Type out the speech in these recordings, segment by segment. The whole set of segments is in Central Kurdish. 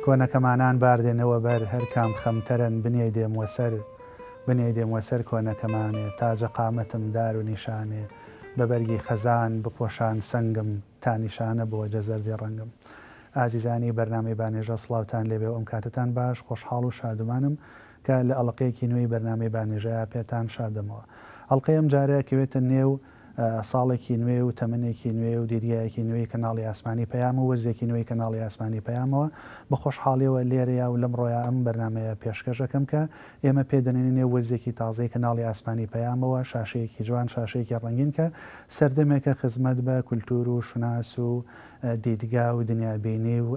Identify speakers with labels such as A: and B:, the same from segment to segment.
A: کۆنەکەمانان باردێنەوە بەر هەر کام خەمتەرەن بنێ دێم وەسەر بنێ دێم وەسەر کۆنەکەمانێ تاجە قامەتم دار و نیشانێ بە بەرگی خەزان بپۆشان سنگم تا نیشانە بۆ جەزەردی ڕەنگم. ئازیزانی بەرنامەی بانێژە سڵاوتان لێبێ و ئەم کاتەتان باش خۆشحاڵ و شادومانم کە لە ئەڵقەیەکی نوێی بەرنامەی بانێژەیا پێتان شادەمەوە. ئەڵقەی ئەم جارە ئەکەوێتە نێو ساڵێکی نوێ و تەمەنێکی نوێ و دیدگایەکی نوێی کەناڵی ئاسمانی پەیام و وەرزێکی نوێی کەناڵی ئاسمانی پەیامەوە بە خۆشحاڵیەوە لێرەیا و لەمڕۆیا ئەم بەرنامەیە پێشکەش ئەکەم کە ئێمە پێ دەنێنە نێو وەرزێکی تازەی کەناڵی ئاسمانی پەیامەوە شاشەیەکی جوان شاشەیەکی ڕەنگین کە سەردەمێکە خزمەت بە کولتوور و شوناس و دیدگا و دنیابینی و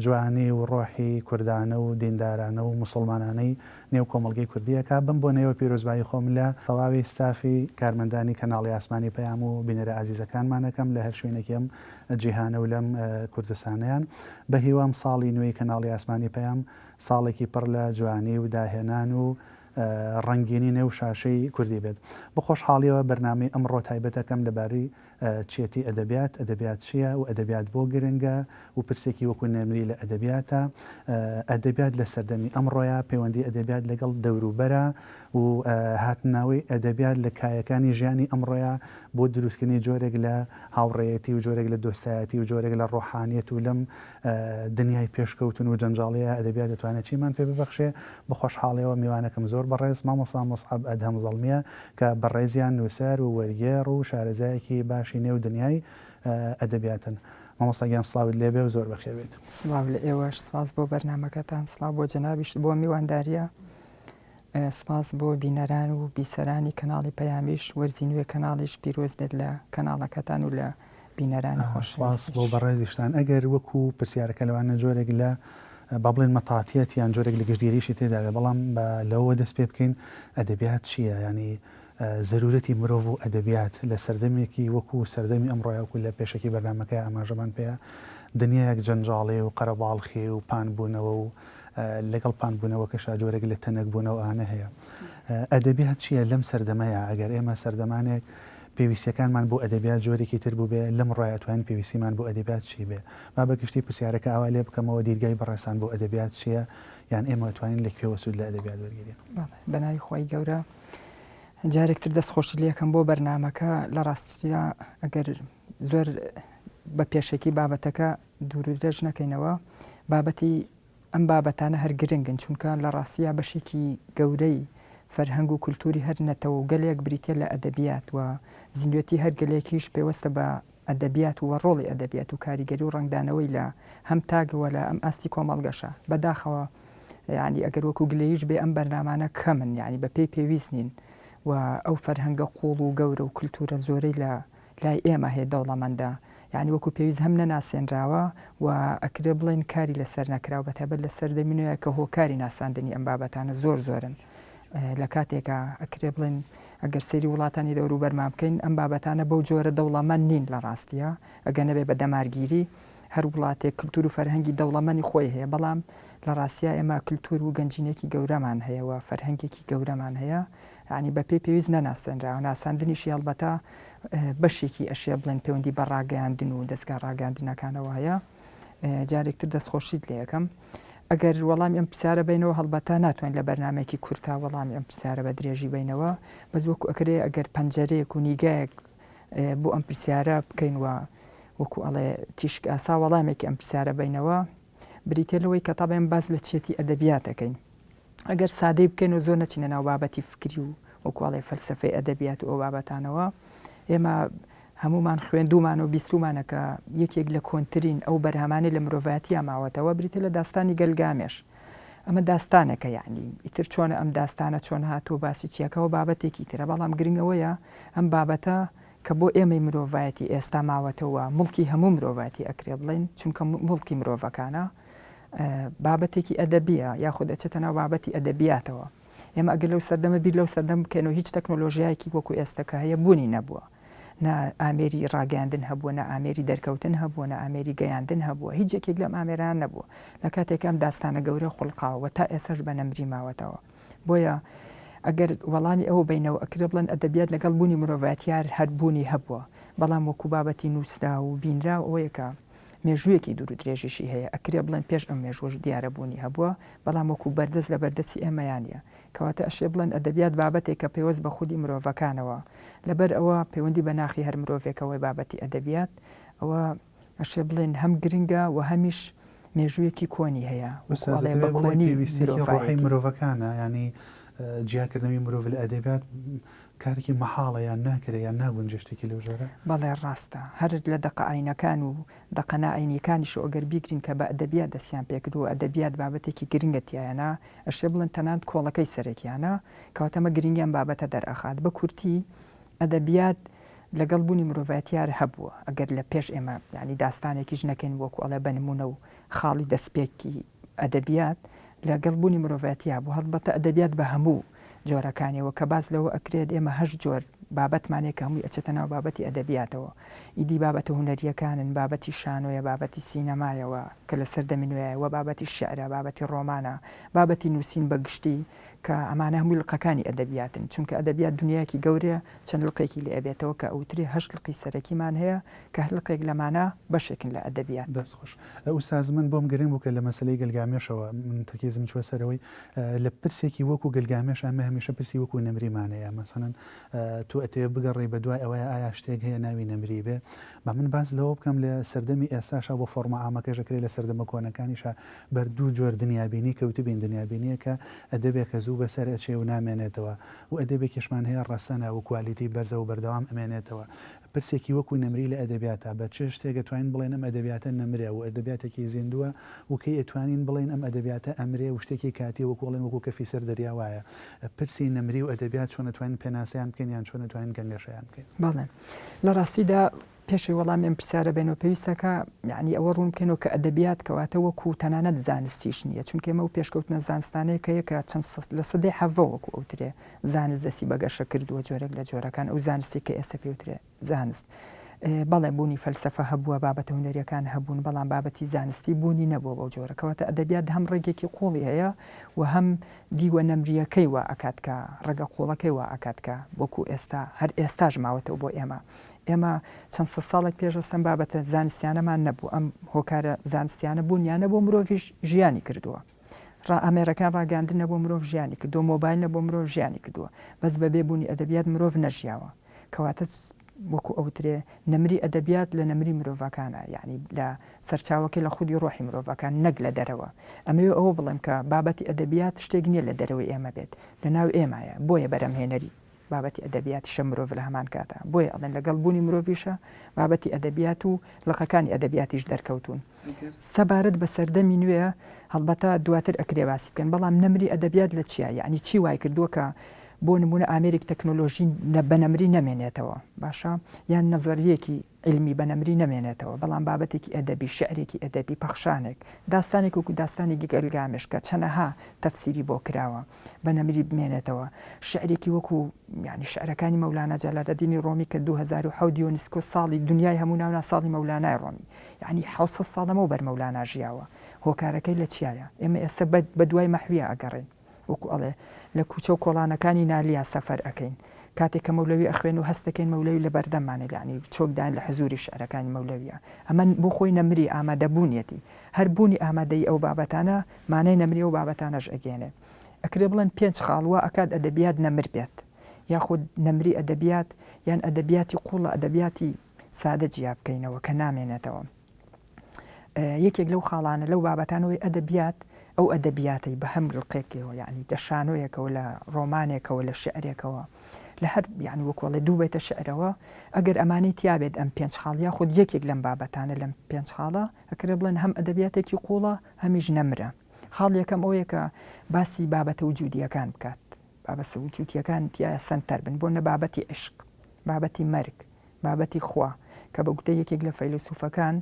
A: جوانی و ڕۆحی کوردانە و دیندارانە و موسوڵمانانەی نێو کۆمەڵگەی کوردی ئەکا، بەم بۆنەیەوە پیرۆزبایی خۆم لە تەواوی ستافی کارمەندانی کەناڵی ئاسمانی پەیام و بینەرە ئازیزەکانمان ئەکەم لە هەر شوێنێکی ئەم جیهانە و لەم کوردستانەیان. بە هیوام ساڵی نوێی کەناڵی ئاسمانی پەیام ساڵێکی پڕ لە جوانی و داهێنان و ڕەنگینی نێو شاشەی کوردی بێت. بە خۆشحاڵیەوە بەرنامەی ئەمڕۆ تایبەت ئەکەم لەبارەی چیەتی ئەدەبیات، ئەدەبیات چییە و ئەدەبیات بۆ گرنگە و پرسێکی وەکو نەمری لە ئەدەبیاتە، ئەدەبیات لە سەردەمی ئەمڕۆیا، پەیوەندی ئەدەبیات لەگەڵ دەوروبەرا و هاتناوەی ئەدەبیات لە کایەکانی ژیانی ئەمڕۆیا بۆ دروستکردنی جۆرێک لە هاوڕێیەتی و جۆرێک لە دۆستایەتی و جۆرێک لە ڕۆحانیەت و لەم دنیای پێشکەوتن و جەنجاڵیە ئەدەبیات دەتوانێت چیمان پێ ببەخشێ. بە خۆشحاڵیەوە میوانەکەم زۆر بەڕێز مامۆستا موسعەب ئەدهەم زەڵمیە کە بەڕێزیان نووسەر و وەرگێڕ و شارەزایەکی باشی نێو دنیای ئەدەبیاتن. مامۆستا گیان سڵاوت لێ بێ و زۆر بەخێر بێیت.
B: سڵاو لە ئێوەش، سپاس بۆ بەرنامەکەتان، سڵاو بۆ جەنابیشت بۆ میواندارییە، سپاس بۆ بینەران و بیسەرانی کەناڵی پەیامیش، وەرزی نوێ کەناڵیش پیرۆز بێت لە کەناڵەکەتان و لە بینەرانی
A: سپاس بۆ
B: خۆشەویستیش.
A: بەڕێزیشتان. ئەگەر وەکوو پرسیارەکە لەوانە جۆرێک لە با بڵێین مەتاتیەت یان جۆرێک لە گشتگیریشی تێدا بێ، بەڵام با لەوەوە دەست پێ بکەین ئەدەبیات چییە؟ یانی زەرورەتی مرۆڤ و ئەدەبیات لە سەردەمێکی وەکوو سەردەمی ئەمڕۆیا وەکوو لە پێشەکی بەرنامەکەیا ئاماژەمان پێیا دنیایەک جەنجاڵی و قەرەباڵخی و پانبوونەوە و لەگەڵ پانبوونەوەکەشا جۆرێک لە تەنک بوونەوە ئانە هەیە. ئەدەبیات چییە لەم سەردەمەیا؟ ئەگەر ئێمە سەردەمانێک پێویستیەکانمان بۆ ئەدەبیات جۆرێکی تر بووبێ، لەمڕۆیا ئەتوانین پێویستیمان بۆ ئەدەبیات چی بێ؟ با بە گشتی پرسیارەکە ئاوا لێ بکەمەوە، دیدگای بەڕێزتان بۆ ئەدەبیات چییە؟ یان ئێمە ئەتوانین لە کوێوە سوود لە ئەدەبیات وەرگرین؟
B: بەڵێ، بە ناوی خوای گەورە. جارێک تر دەست خۆشی لێ ئەکەم بۆ بەرنامەکە. لە ڕاستیدا ئەگەر زۆر بە پێشەکی بابەتەکە دوور و درێژ نەکەینەوە، بابەتی ئەم بابەتانە هەر گرنگن، چونکە لە ڕاستیا بەشێکی گەورەی فەرهەنگ و کولتووری هەر نەتەوە و گەلێک بریتییە لە ئەدەبیات و زیندوێتی هەر گەلێکیش پەیوەستە بە ئەدەبیات و ڕۆڵی ئەدەبیات و کاریگەری و ڕەنگدانەوەی لە هەم تاک و لە ئەم ئاستی کۆمەڵگەشە. بەداخەوە یانی ئەگەر وەکوو گلەییش بێ ئەم بەرنامانە کەمن یانی بە پێی پێویست نین و ئەو فەرهەنگە قووڵ و گەورە و کولتوورە زۆرەی لە لای ئێمە هەیە دەوڵەمەندە یانی وەکو پێویست هەم نەناسێنراوە و ئەکرێ بڵێین کاری لەسەر نەکراوە بەتایبەت لە سەردەمی نوێ کە هۆکاری ناساندنی ئەم بابەتانە زۆر زۆرن لە کاتێکا ئەکرێ بڵێن ئەگەر سەیری وڵاتانی دەوروبەرمان بکەین ئەم بابەتانە بەو جۆرە دەوڵەمەند نین لە ڕاستیە ئەگەر نەبێ بە دەمارگیری هەر وڵاتێک کلتور و فەرهەنگی دەوڵەمەنی خۆی هەیە بەڵام لە ڕاستیا ئێمە کلتور و گەنجینێکی گەورەمان هەیە و فەرهەنگێکی گەورەمان هەیە یانی بە پێی پێویست نەناسێنراوە، ناساندنیشی هەڵبەتە بەشێکی ئەشێ بڵێن پەیوەندی بە ڕاگەیاندن و دەزگا ڕاگەیاندنەکانەوە هەیە. جارێک تر دەستخۆشیت لێ ئەکەم. ئەگەر وەڵامی ئەم پرسیارە بەینەوە هەڵبەتە ناتوانین لە بەرنامەیەکی کورتا وەڵامی ئەم پرسیارە بە درێژی بەینەوە، بەس وەکو ئەکرێ ئەگەر پەنجەرەیەک و نیگایەک بۆ ئەم پرسیارە بکەین و وەکو ئەڵێ تیشک ئاسا وەڵامێکی ئەم پرسیارە بەینەوە بریتیە لەوەی کە تابەن باس لە چیەتی ئەدەبیات ئەکەین. ئەگەر سادەی بکەین و زۆر نەچینە ناو بابەتی فکری و وەکو ئەڵێ فەلسەفەی ئەدەبیات و ئەو بابەتانەوە، ئێمە هەموومان خوێندوومانە و بیستوومانە کە یەکێک لە کۆنترین ئەو بەرهەمانەی لە مرۆڤایەتییا ماوەتەوە بریتیە لە داستانی گەلگامێش. ئەمە داستانێکە یەعنی ئیتر چۆنە ئەم داستانە چۆن هاتووە باسی چیەکەوە بابەتێکی ترە بەڵام گرنگ ئەوەیە ئەم بابەتە کە بۆ ئێمەی مرۆڤایەتی ئێستا ماوەتەوە موڵکی هەموو مرۆڤایەتی ئەکرێ بڵێین چونکە موڵکی مرۆڤەکانە بابەتێکی ئەدەبیە یاخود ئەچێتە ناو بابەتی ئەدەبیاتەوە ئێمە ئەگەر لەو سەردەمە بیر لەو سەردەم بکەینەوە هیچ تەکنۆلۆژیایەکی وەکو ئێستا کە هەیە بوونی نەبووە نە ئامێری ڕاگەیاندن هەبووە نە ئامێری دەرکەوتن هەبووە نە ئامێری گەیاندن هەبووە هیچ یەکێک لەم ئامێران نەبووە لە کاتێک ئەم داستانە گەورە خوڵقاوە تا ئێسەش بە نەمری ماوەتەوە بۆیە ئەگەر وەڵامی ئەوە بینەوە ئەکرێ بڵێن ئەدەبیات لەگەڵ بوونی مرۆڤایەتیار هەر بوونی هەبووە بەڵام وەکو بابەتی نووسراو و بینراو ئەوەیە کە. مێژوویەکی دوور و درێژیشی هەیە، ئەکرێ بڵێن پێش ئەم مێژووەش دیارە بوونی هەبووە، بەڵام وەکوو بەردەست لە بەردەستی ئێمەیا نییە. کەواتە ئەشێ بڵێن ئەدەبیات بابەتێکە پەیوەست بە خودی مرۆڤەکانەوە. لەبەر ئەوە پەیوەندی بە ناخی هەر مرۆڤێکەوەی بابەتی ئەدەبیات، ئەوە ئەشێ بڵێن هەم گرنگە و هەمیش مێژوویەکی کۆنی هەیە، وەکوو
A: ئوستاز
B: ئەڵێ
A: ئەتەوێ
B: بە
A: بڵێی
B: کۆنی
A: پێویستییەکی ڕۆحی
B: مرۆڤایەتی.
A: مرۆڤەکانە، یانی جیاکردنەوەی مرۆڤ لە ئەدەبیات کارێکی مەحاڵە یان ناکرێ یان ناگونجێ شتێکی لەو جۆرە؟
B: بەڵێ ڕاستە. هەر لە دەقە ئاینەکان و دەقە نائاینییەکانیشەوە ئەگەر بیگرین کە بە ئەدەبیات دەستیان پێکردووە و ئەدەبیات بابەتێکی گرنگە تیایانا، ئەشێ بڵێن تەنانەت کۆڵەکەی سەرەکیانە، کەواتە ئەمە گرنگی ئەم بابەتە دەرئەخات. بە کورتی ئەدەبیات لەگەڵ بوونی مرۆڤایەتی هەر هەبووە، ئەگەر لە پێش ئێمە یانی داستانێکیش نەکەین وەکوو ئەڵێ بە نموونە و خاڵی دەستپێکی ئەدەبیات لەگەڵ بوونی مرۆڤایەتی هەبوو، هەڵبەتە ئەدەبیات بە هەموو جۆرەکانیەوە کە باس لەوە ئەکرێت ئێمە هەشت جۆر بابەتمان هەیە کە هەمووی ئەچێتە ناو بابەتی ئەدەبیاتەوە ئیدی بابەتە هونەرییەکانن بابەتی شانۆیە بابەتی سینەمایەوە کە لە سەردەمی نوێیە وە بابەتی شیعرە بابەتی ڕۆمانە بابەتی نووسین بە گشتی کە ئەمانە هەمووی لقەکانی ئەدەبیاتن چونکە ئەدەبیات دنیایەکی گەورەیە چەند لقێکی لێ ئەبێتەوە کە ئەوترێ هەشت لقی سەرەکیمان هەیە کە هەر لقێک لەمانە بەشێکن لە ئەدەبیات.
A: دەست خۆش ئوستاز من بۆم گرنگ بوو کە لە مەسەلەی گلگامێشەوە من تەرکیزم چووە سەر ئەوەی لە پرسێکی وەکو گلگامێش ئەمە هەمیشە پرسی وەکو نەمریمان هەیە مەسەلەن تۆ ئەتەوێ بگەڕێی بە دوای ئەوەیە ئایا شتێک هەیە ناوی نەمری بێ با من باس لەوە بکەم لە سەردەمی ئێستاشا بۆ فۆڕمە عامەکەش ئەکرێ لە سەردەمە کۆنەکانیشا بەر دوو جۆر دنیابینی کەوتبین دنیابینییەکە ئەدەبێکە زوو بەسەر ئەچێ و نامێنێتەوە و ئەدەبێکیشمان هەیە ڕەسەنە و کوالیتی بەرزە و بەردەوام ئەمێنێتەوە پرسێکی وەکو نەمری لە ئەدەبیاتا بە چ شتێک ئەتوانین بڵێین ئەم ئەدەبیاتە نەمرە و ئەدەبیاتێکی زیندووە و کەی ئەتوانین بڵێین ئەم ئەدەبیاتە ئەمرێ و شتێکی کاتیە وەکو ئەڵێن وەکو کەفی سەر دەریا وایە پرسی نەمری و ئەدەبیات چۆن ئەتوانین پێناسەیان بکەین یان چۆن ئەتوانین گەنگەشەیان بکەین؟
B: بەڵێ لە ڕاستیدا پێش ئەوەی وەڵامی ئەم پرسیارە بێنەوە پێویستە کە یانی ئەوە ڕوون بکەینەوە کە ئەدەبیات کەواتە وەکو تەنانەت زانستیش نییە چونکە ئێمە ئەو پێشکەوتنە زانستانەیە کە یەکە چەند لە سەدەی حەڤە وەکو ئەوترێ زانست دەستی بە گەشە کردووە جۆرێک لە جۆرەکان ئەو زانستێک کە ئێستا پێوترێ زانست بەڵێ بوونی فەلسەفە هەبووە بابەتە هونەریەکان هەبوون بەڵام بابەتی زانستی بوونی نەبووە بەو جۆرە کەواتە ئەدەبیات هەم ڕێگێکی قوڵی هەیە و هەم دیوە نەمریەکەی وا ئەکات کە ڕەگە قوڵەکەی وا ئەکات کە وەکو ئێستا هەر ئێستاش ماوەتەوە بۆ ئێمە ئێمە چەند سەد ساڵێک پێش ئەستەم بابەتە زانستیانەمان نەبوو ئەم هۆکارە زانستیانە بوونیان نەبوو مرۆڤیش ژیانی کردووە ڕا ئامێرەکان ڕاگەیاندن نەبووە مرۆڤ ژیانی کردووە، مۆبایل نەبووە مرۆڤ ژیانی کردووە، بەس بەبێ بوونی ئەدەبیات مرۆڤ نەژیاوە. کەواتە وەکو ئەوترێ نەمری ئەدەبیات لە نەمری مرۆڤەکانە، یەعنی لە سەرچاوەکەی لە خودی ڕۆحی مرۆڤەکان نەک لە دەرەوە. ئەمەوێ ئەوە بڵێم کە بابەتی ئەدەبیات شتێک نییە لە دەرەوەی ئێمە بێت، لە ناو ئێمایە، بۆیە بەرهەمهێنەری بابەتی ئەدەبیاتیشە مرۆڤ لە هەمان کاتا، بۆیە ئەڵێن لەگەڵ بوونی مرۆڤیشە بابەتی ئەدەبیات و لقەکانی ئەدەبیاتیش دەرکەوتوون. سەبارەت بە سەردەمی نوێ هەڵبەتە دواتر ئەکرێ باسی بکەن، بەڵام نەمری ئەدەبیات لە چییە؟ یەعنی چی وای کردووە کە بۆ نموونە ئامێرێک تەکنۆلۆژی بە نەمری نەمێنێتەوە باشە یان نەزەرییەکی عیلمی بە نەمری نەمێنێتەوە، بەڵام بابەتێکی ئەدەبی، شیعرێکی ئەدەبی، پەخشانێک، داستانێک وەکوو داستانی گلگامێش کە چەنەها تەفسیری بۆ کراوە بە نەمری بمێنێتەوە، شیعرێکی وەکوو یانی شیعرەکانی مەولانا جەلالەدینی ڕۆمی کە 2007 یۆنسکۆ ساڵی دنیای هەموو ناونا ساڵی مەولانای ڕۆمی یانی 700 ساڵ لەمەوبەر مەولانا ژیاوە هۆکارەکەی لە چیایە ئێمە ئێستا بە دوای مەحویا ئەگەڕێین وەکو ئەڵێ لە کوچە و کۆڵانەکانی نالیا سەفەر ئەکەین کاتێک کە مەولەوی ئەخوێن و هەست دەکەین مەولەوی لە بەردەممانە یانی چۆکداین لە حزوری شعرەکانی مەولەویە ئەمە بۆ خۆی نەمری ئامادەبوونیەتی هەر بوونی ئامادەیی ئەو بابەتانە مانای نەمری ئەو بابەتانەش ئەگەیەنێ ئەکرێ بڵێن پێنج خاڵ وا ئەکات ئەدەبیات نەمر بێت یاخود نەمری ئەدەبیات یان ئەدەبیاتی قوڵ لە ئەدەبیاتی سادە جیا بکەینەوە کە نامێنێتەوە. یەکێک لەو خاڵانە لەو بابەتانەوەی ئەدەبیات ئەو ئەدەبیاتەی بە هەم لقێکەوە یعنی لە شانۆیەکەوە لە ڕۆمانێکەوە لە شعرێکەوە لە هەر یعنی وەکۆڵێ دوو بێتە شعرەوە ئەگەر ئەمانەی تیابێت ئەم پێنج خاڵ یاخود یەکێک لەم بابەتانە لەم پێنج خاڵە ئەکرێ بڵێن هەم ئەدەبیاتێکی قوڵە هەمیش نەمرە خاڵ یەکەم ئەوەیە کە باسی بابەتە وجودیەکان بکات بابەتە وجودیەکان تیایا سەنتەر بن بۆ نە بابەتی عشق بابەتی مەرگ بابەتی خوا، کە بە گوتەی یەکێک لە فەیلەسوفەکان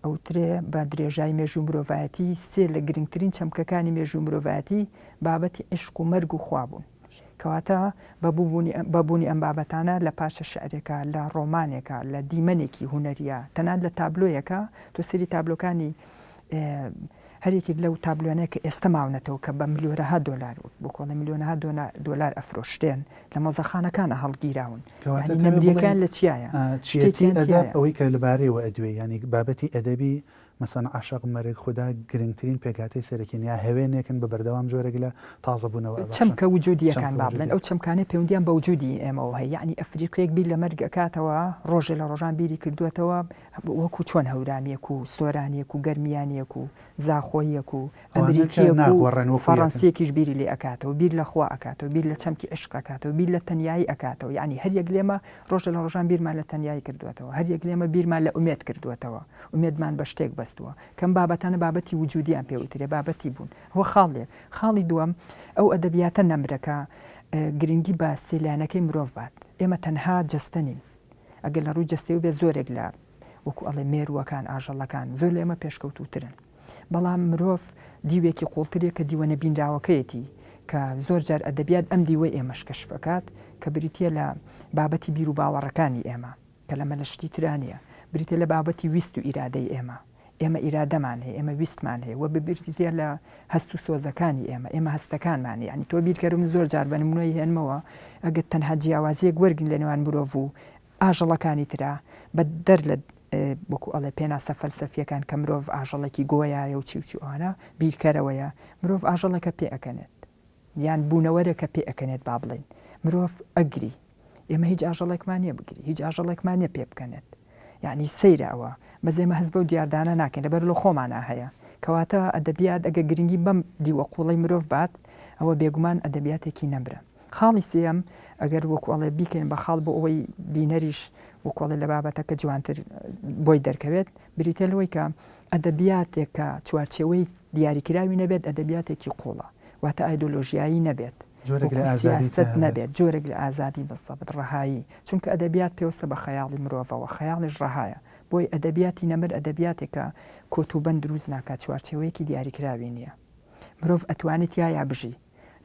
B: ئەوترێ بە درێژای مێژووی مرۆڤایەتی سێ لە گرنگترین چەمکەکانی مێژووی مرۆڤایەتی بابەتی عیشق و مەرگ و خوا بوون. کەواتە بە بوونی ئەم بابەتانە لە پارچە شیعرێکا، لە ڕۆمانێکا، لە دیمەنێکی هونەرییا، تەنانەت لە تابلۆیەکا، تۆ سەیری تابلۆکانی. هەر یەکێک لەو تابلۆانەیە کە ئێستە ماونەتەوە کە بە ملیۆرەها دۆلار بۆ کۆڵێ ملیۆنەها دۆلار ئەفرۆشرێن لە مۆزەخانەکانە هەڵگیراون
A: کەواتە
B: یانی
A: تەوێ
B: نەمریەکەیان
A: بڵێین
B: لە چیایە
A: چیەتی
B: شتێکیان
A: ئەدەب
B: تیایە.
A: ئەوەی کە لەبارەیەوە ئەدوێی یانی بابەتی ئەدەبی مەسەن عەشق، مەرگ، خودا گرنگترین پێکهاتەی سەرەکین یا هەوێنێکن بە بەردەوام جۆرێک لە تازەبوونەوە ئەبەخشن.
B: چەمکە وجودییەکان
A: چەمکە
B: با بڵێن
A: وجودییەکان.
B: ئەو چەمکانەی پەیوەندییان بە وجودی ئێمەوە هەیە یانی ئەفریقییەک بیر لە مەرگ ئەکاتەوە ڕۆژێ لە ڕۆژان بیری کردووەتەوە وەکوو چۆن هەورامییەک و سۆرانییەک و گەرمیانییەک و زاخۆییەک و
A: ئەوانە کە
B: ئەمریکییەک و
A: ناگۆڕێن وەکوو یەکن.
B: فەڕەنسییەکیش بیری لێ ئەکاتەوە، بیر لە خوا ئەکاتەوە، بیر لە چەمکی عیشق ئەکاتەوە، بیر لە تەنیایی ئەکاتەوە، یەعنی هەر یەک لێمە ڕۆژێ لە ڕۆژان بیرمان لە تەنیایی کردووەتەوە، هەر یەک لێمە بیرمان لە ئومێد کردووەتەوە، ئومێدمان بە شتێک بەستووە، کەم بابەتانە بابەتی وجوودییان پێ وترێ، بابەتی بوون. ئەوە خاڵێک. خاڵی دووەم، ئەو ئەدەبیاتە نەمرە کە گرنگی بە سێ لایەنەکەی مرۆڤ بات. ئێمە تەنها جەستە نین. ئەگەر لە ڕووی جەستەیەوە بێت زۆرێک لە وەکو ئەڵێ مێرووەکان، ئاژەڵەکان زۆر لە ئێمە پێشکەوتووترن. بەڵام مرۆڤ دیوێکی قووڵترە کە دیوە نەبینراوەکەیەتی کە زۆر جار ئەدەبیات ئەم دیوەی ئێمەش کەشف ئەکات کە بریتییە لە بابەتی بیروباوەڕەکانی ئێمە کە لەمە لە شتی ترا نییە بریتیە لە بابەتی ویست و ئیرادەی ئێمە ئێمە ئیرادەمان هەیە ئێمە ویستمان هەیە و بریتیە لە هەست و سۆزەکانی ئێمە ئێمە هەستەکانمان هەیە یانی تۆ بیرکەرە من زۆر جار بە نمونەی هێنمەوە ئەگەر تەنها جیاوازیەک وەرگن لە نێوان مرۆڤ و ئاژەڵەکانی ترا بە دەر لە وەکو ئەڵێ پێناسە فەلسەفیەکان کە مرۆڤ ئاژەڵێکی گۆیایە و چی و چی ئەوانە بیرکەرەوەیە مرۆڤ ئاژەڵێکە پێ ئەکەنێت یان بوونەوەرێکە پێ ئەکەنێت با بڵێین مرۆڤ ئەگری ئێمە هیچ ئاژەڵێکمان نییە بگری هیچ ئاژەڵێکمان نییە پێ بکەنێت یعنی سەیرە ئەوە بەس ئێمە هەست بەو دیاردانە ناکەین لەبەر لە خۆمانە هەیە کەواتە ئەدەبیات ئەگە گرنگی بەم دیوە قوڵەی مرۆڤ بات ئەوە بێگومان ئەدەبیاتێکی نەمرە خاڵی سێیەم ئەگەر وەکو ئەڵێ بیکەین بە خاڵ بۆ ئەوەی بینەریش وەکو ئەڵێ لە بابەتەکە جوانتر بۆی دەرکەوێت بریتە لەوەی کە ئەدەبیاتێک کە چوارچێوەی دیاریکراوی نەبێت ئەدەبیاتێکی قوڵە واتە ئایدۆلۆژیایی نەبێت
A: جۆرێک لە
B: وەکو
A: ئازادی
B: سیاسەت
A: تیا هەبێت.
B: نەبێت جۆرێک لە ئازادی بالضبط ڕەهایی چونکە ئەدەبیات پێوەستە بە خەیاڵی مرۆڤەوە خەیاڵیش ڕەهایە بۆیە ئەدەبیاتی نەمر ئەدەبیاتێکە کۆت و بەند دروست ناکات چوارچێوەیەکی دیاریکراوی نییە مرۆڤ ئەتوانێت تیایا بژی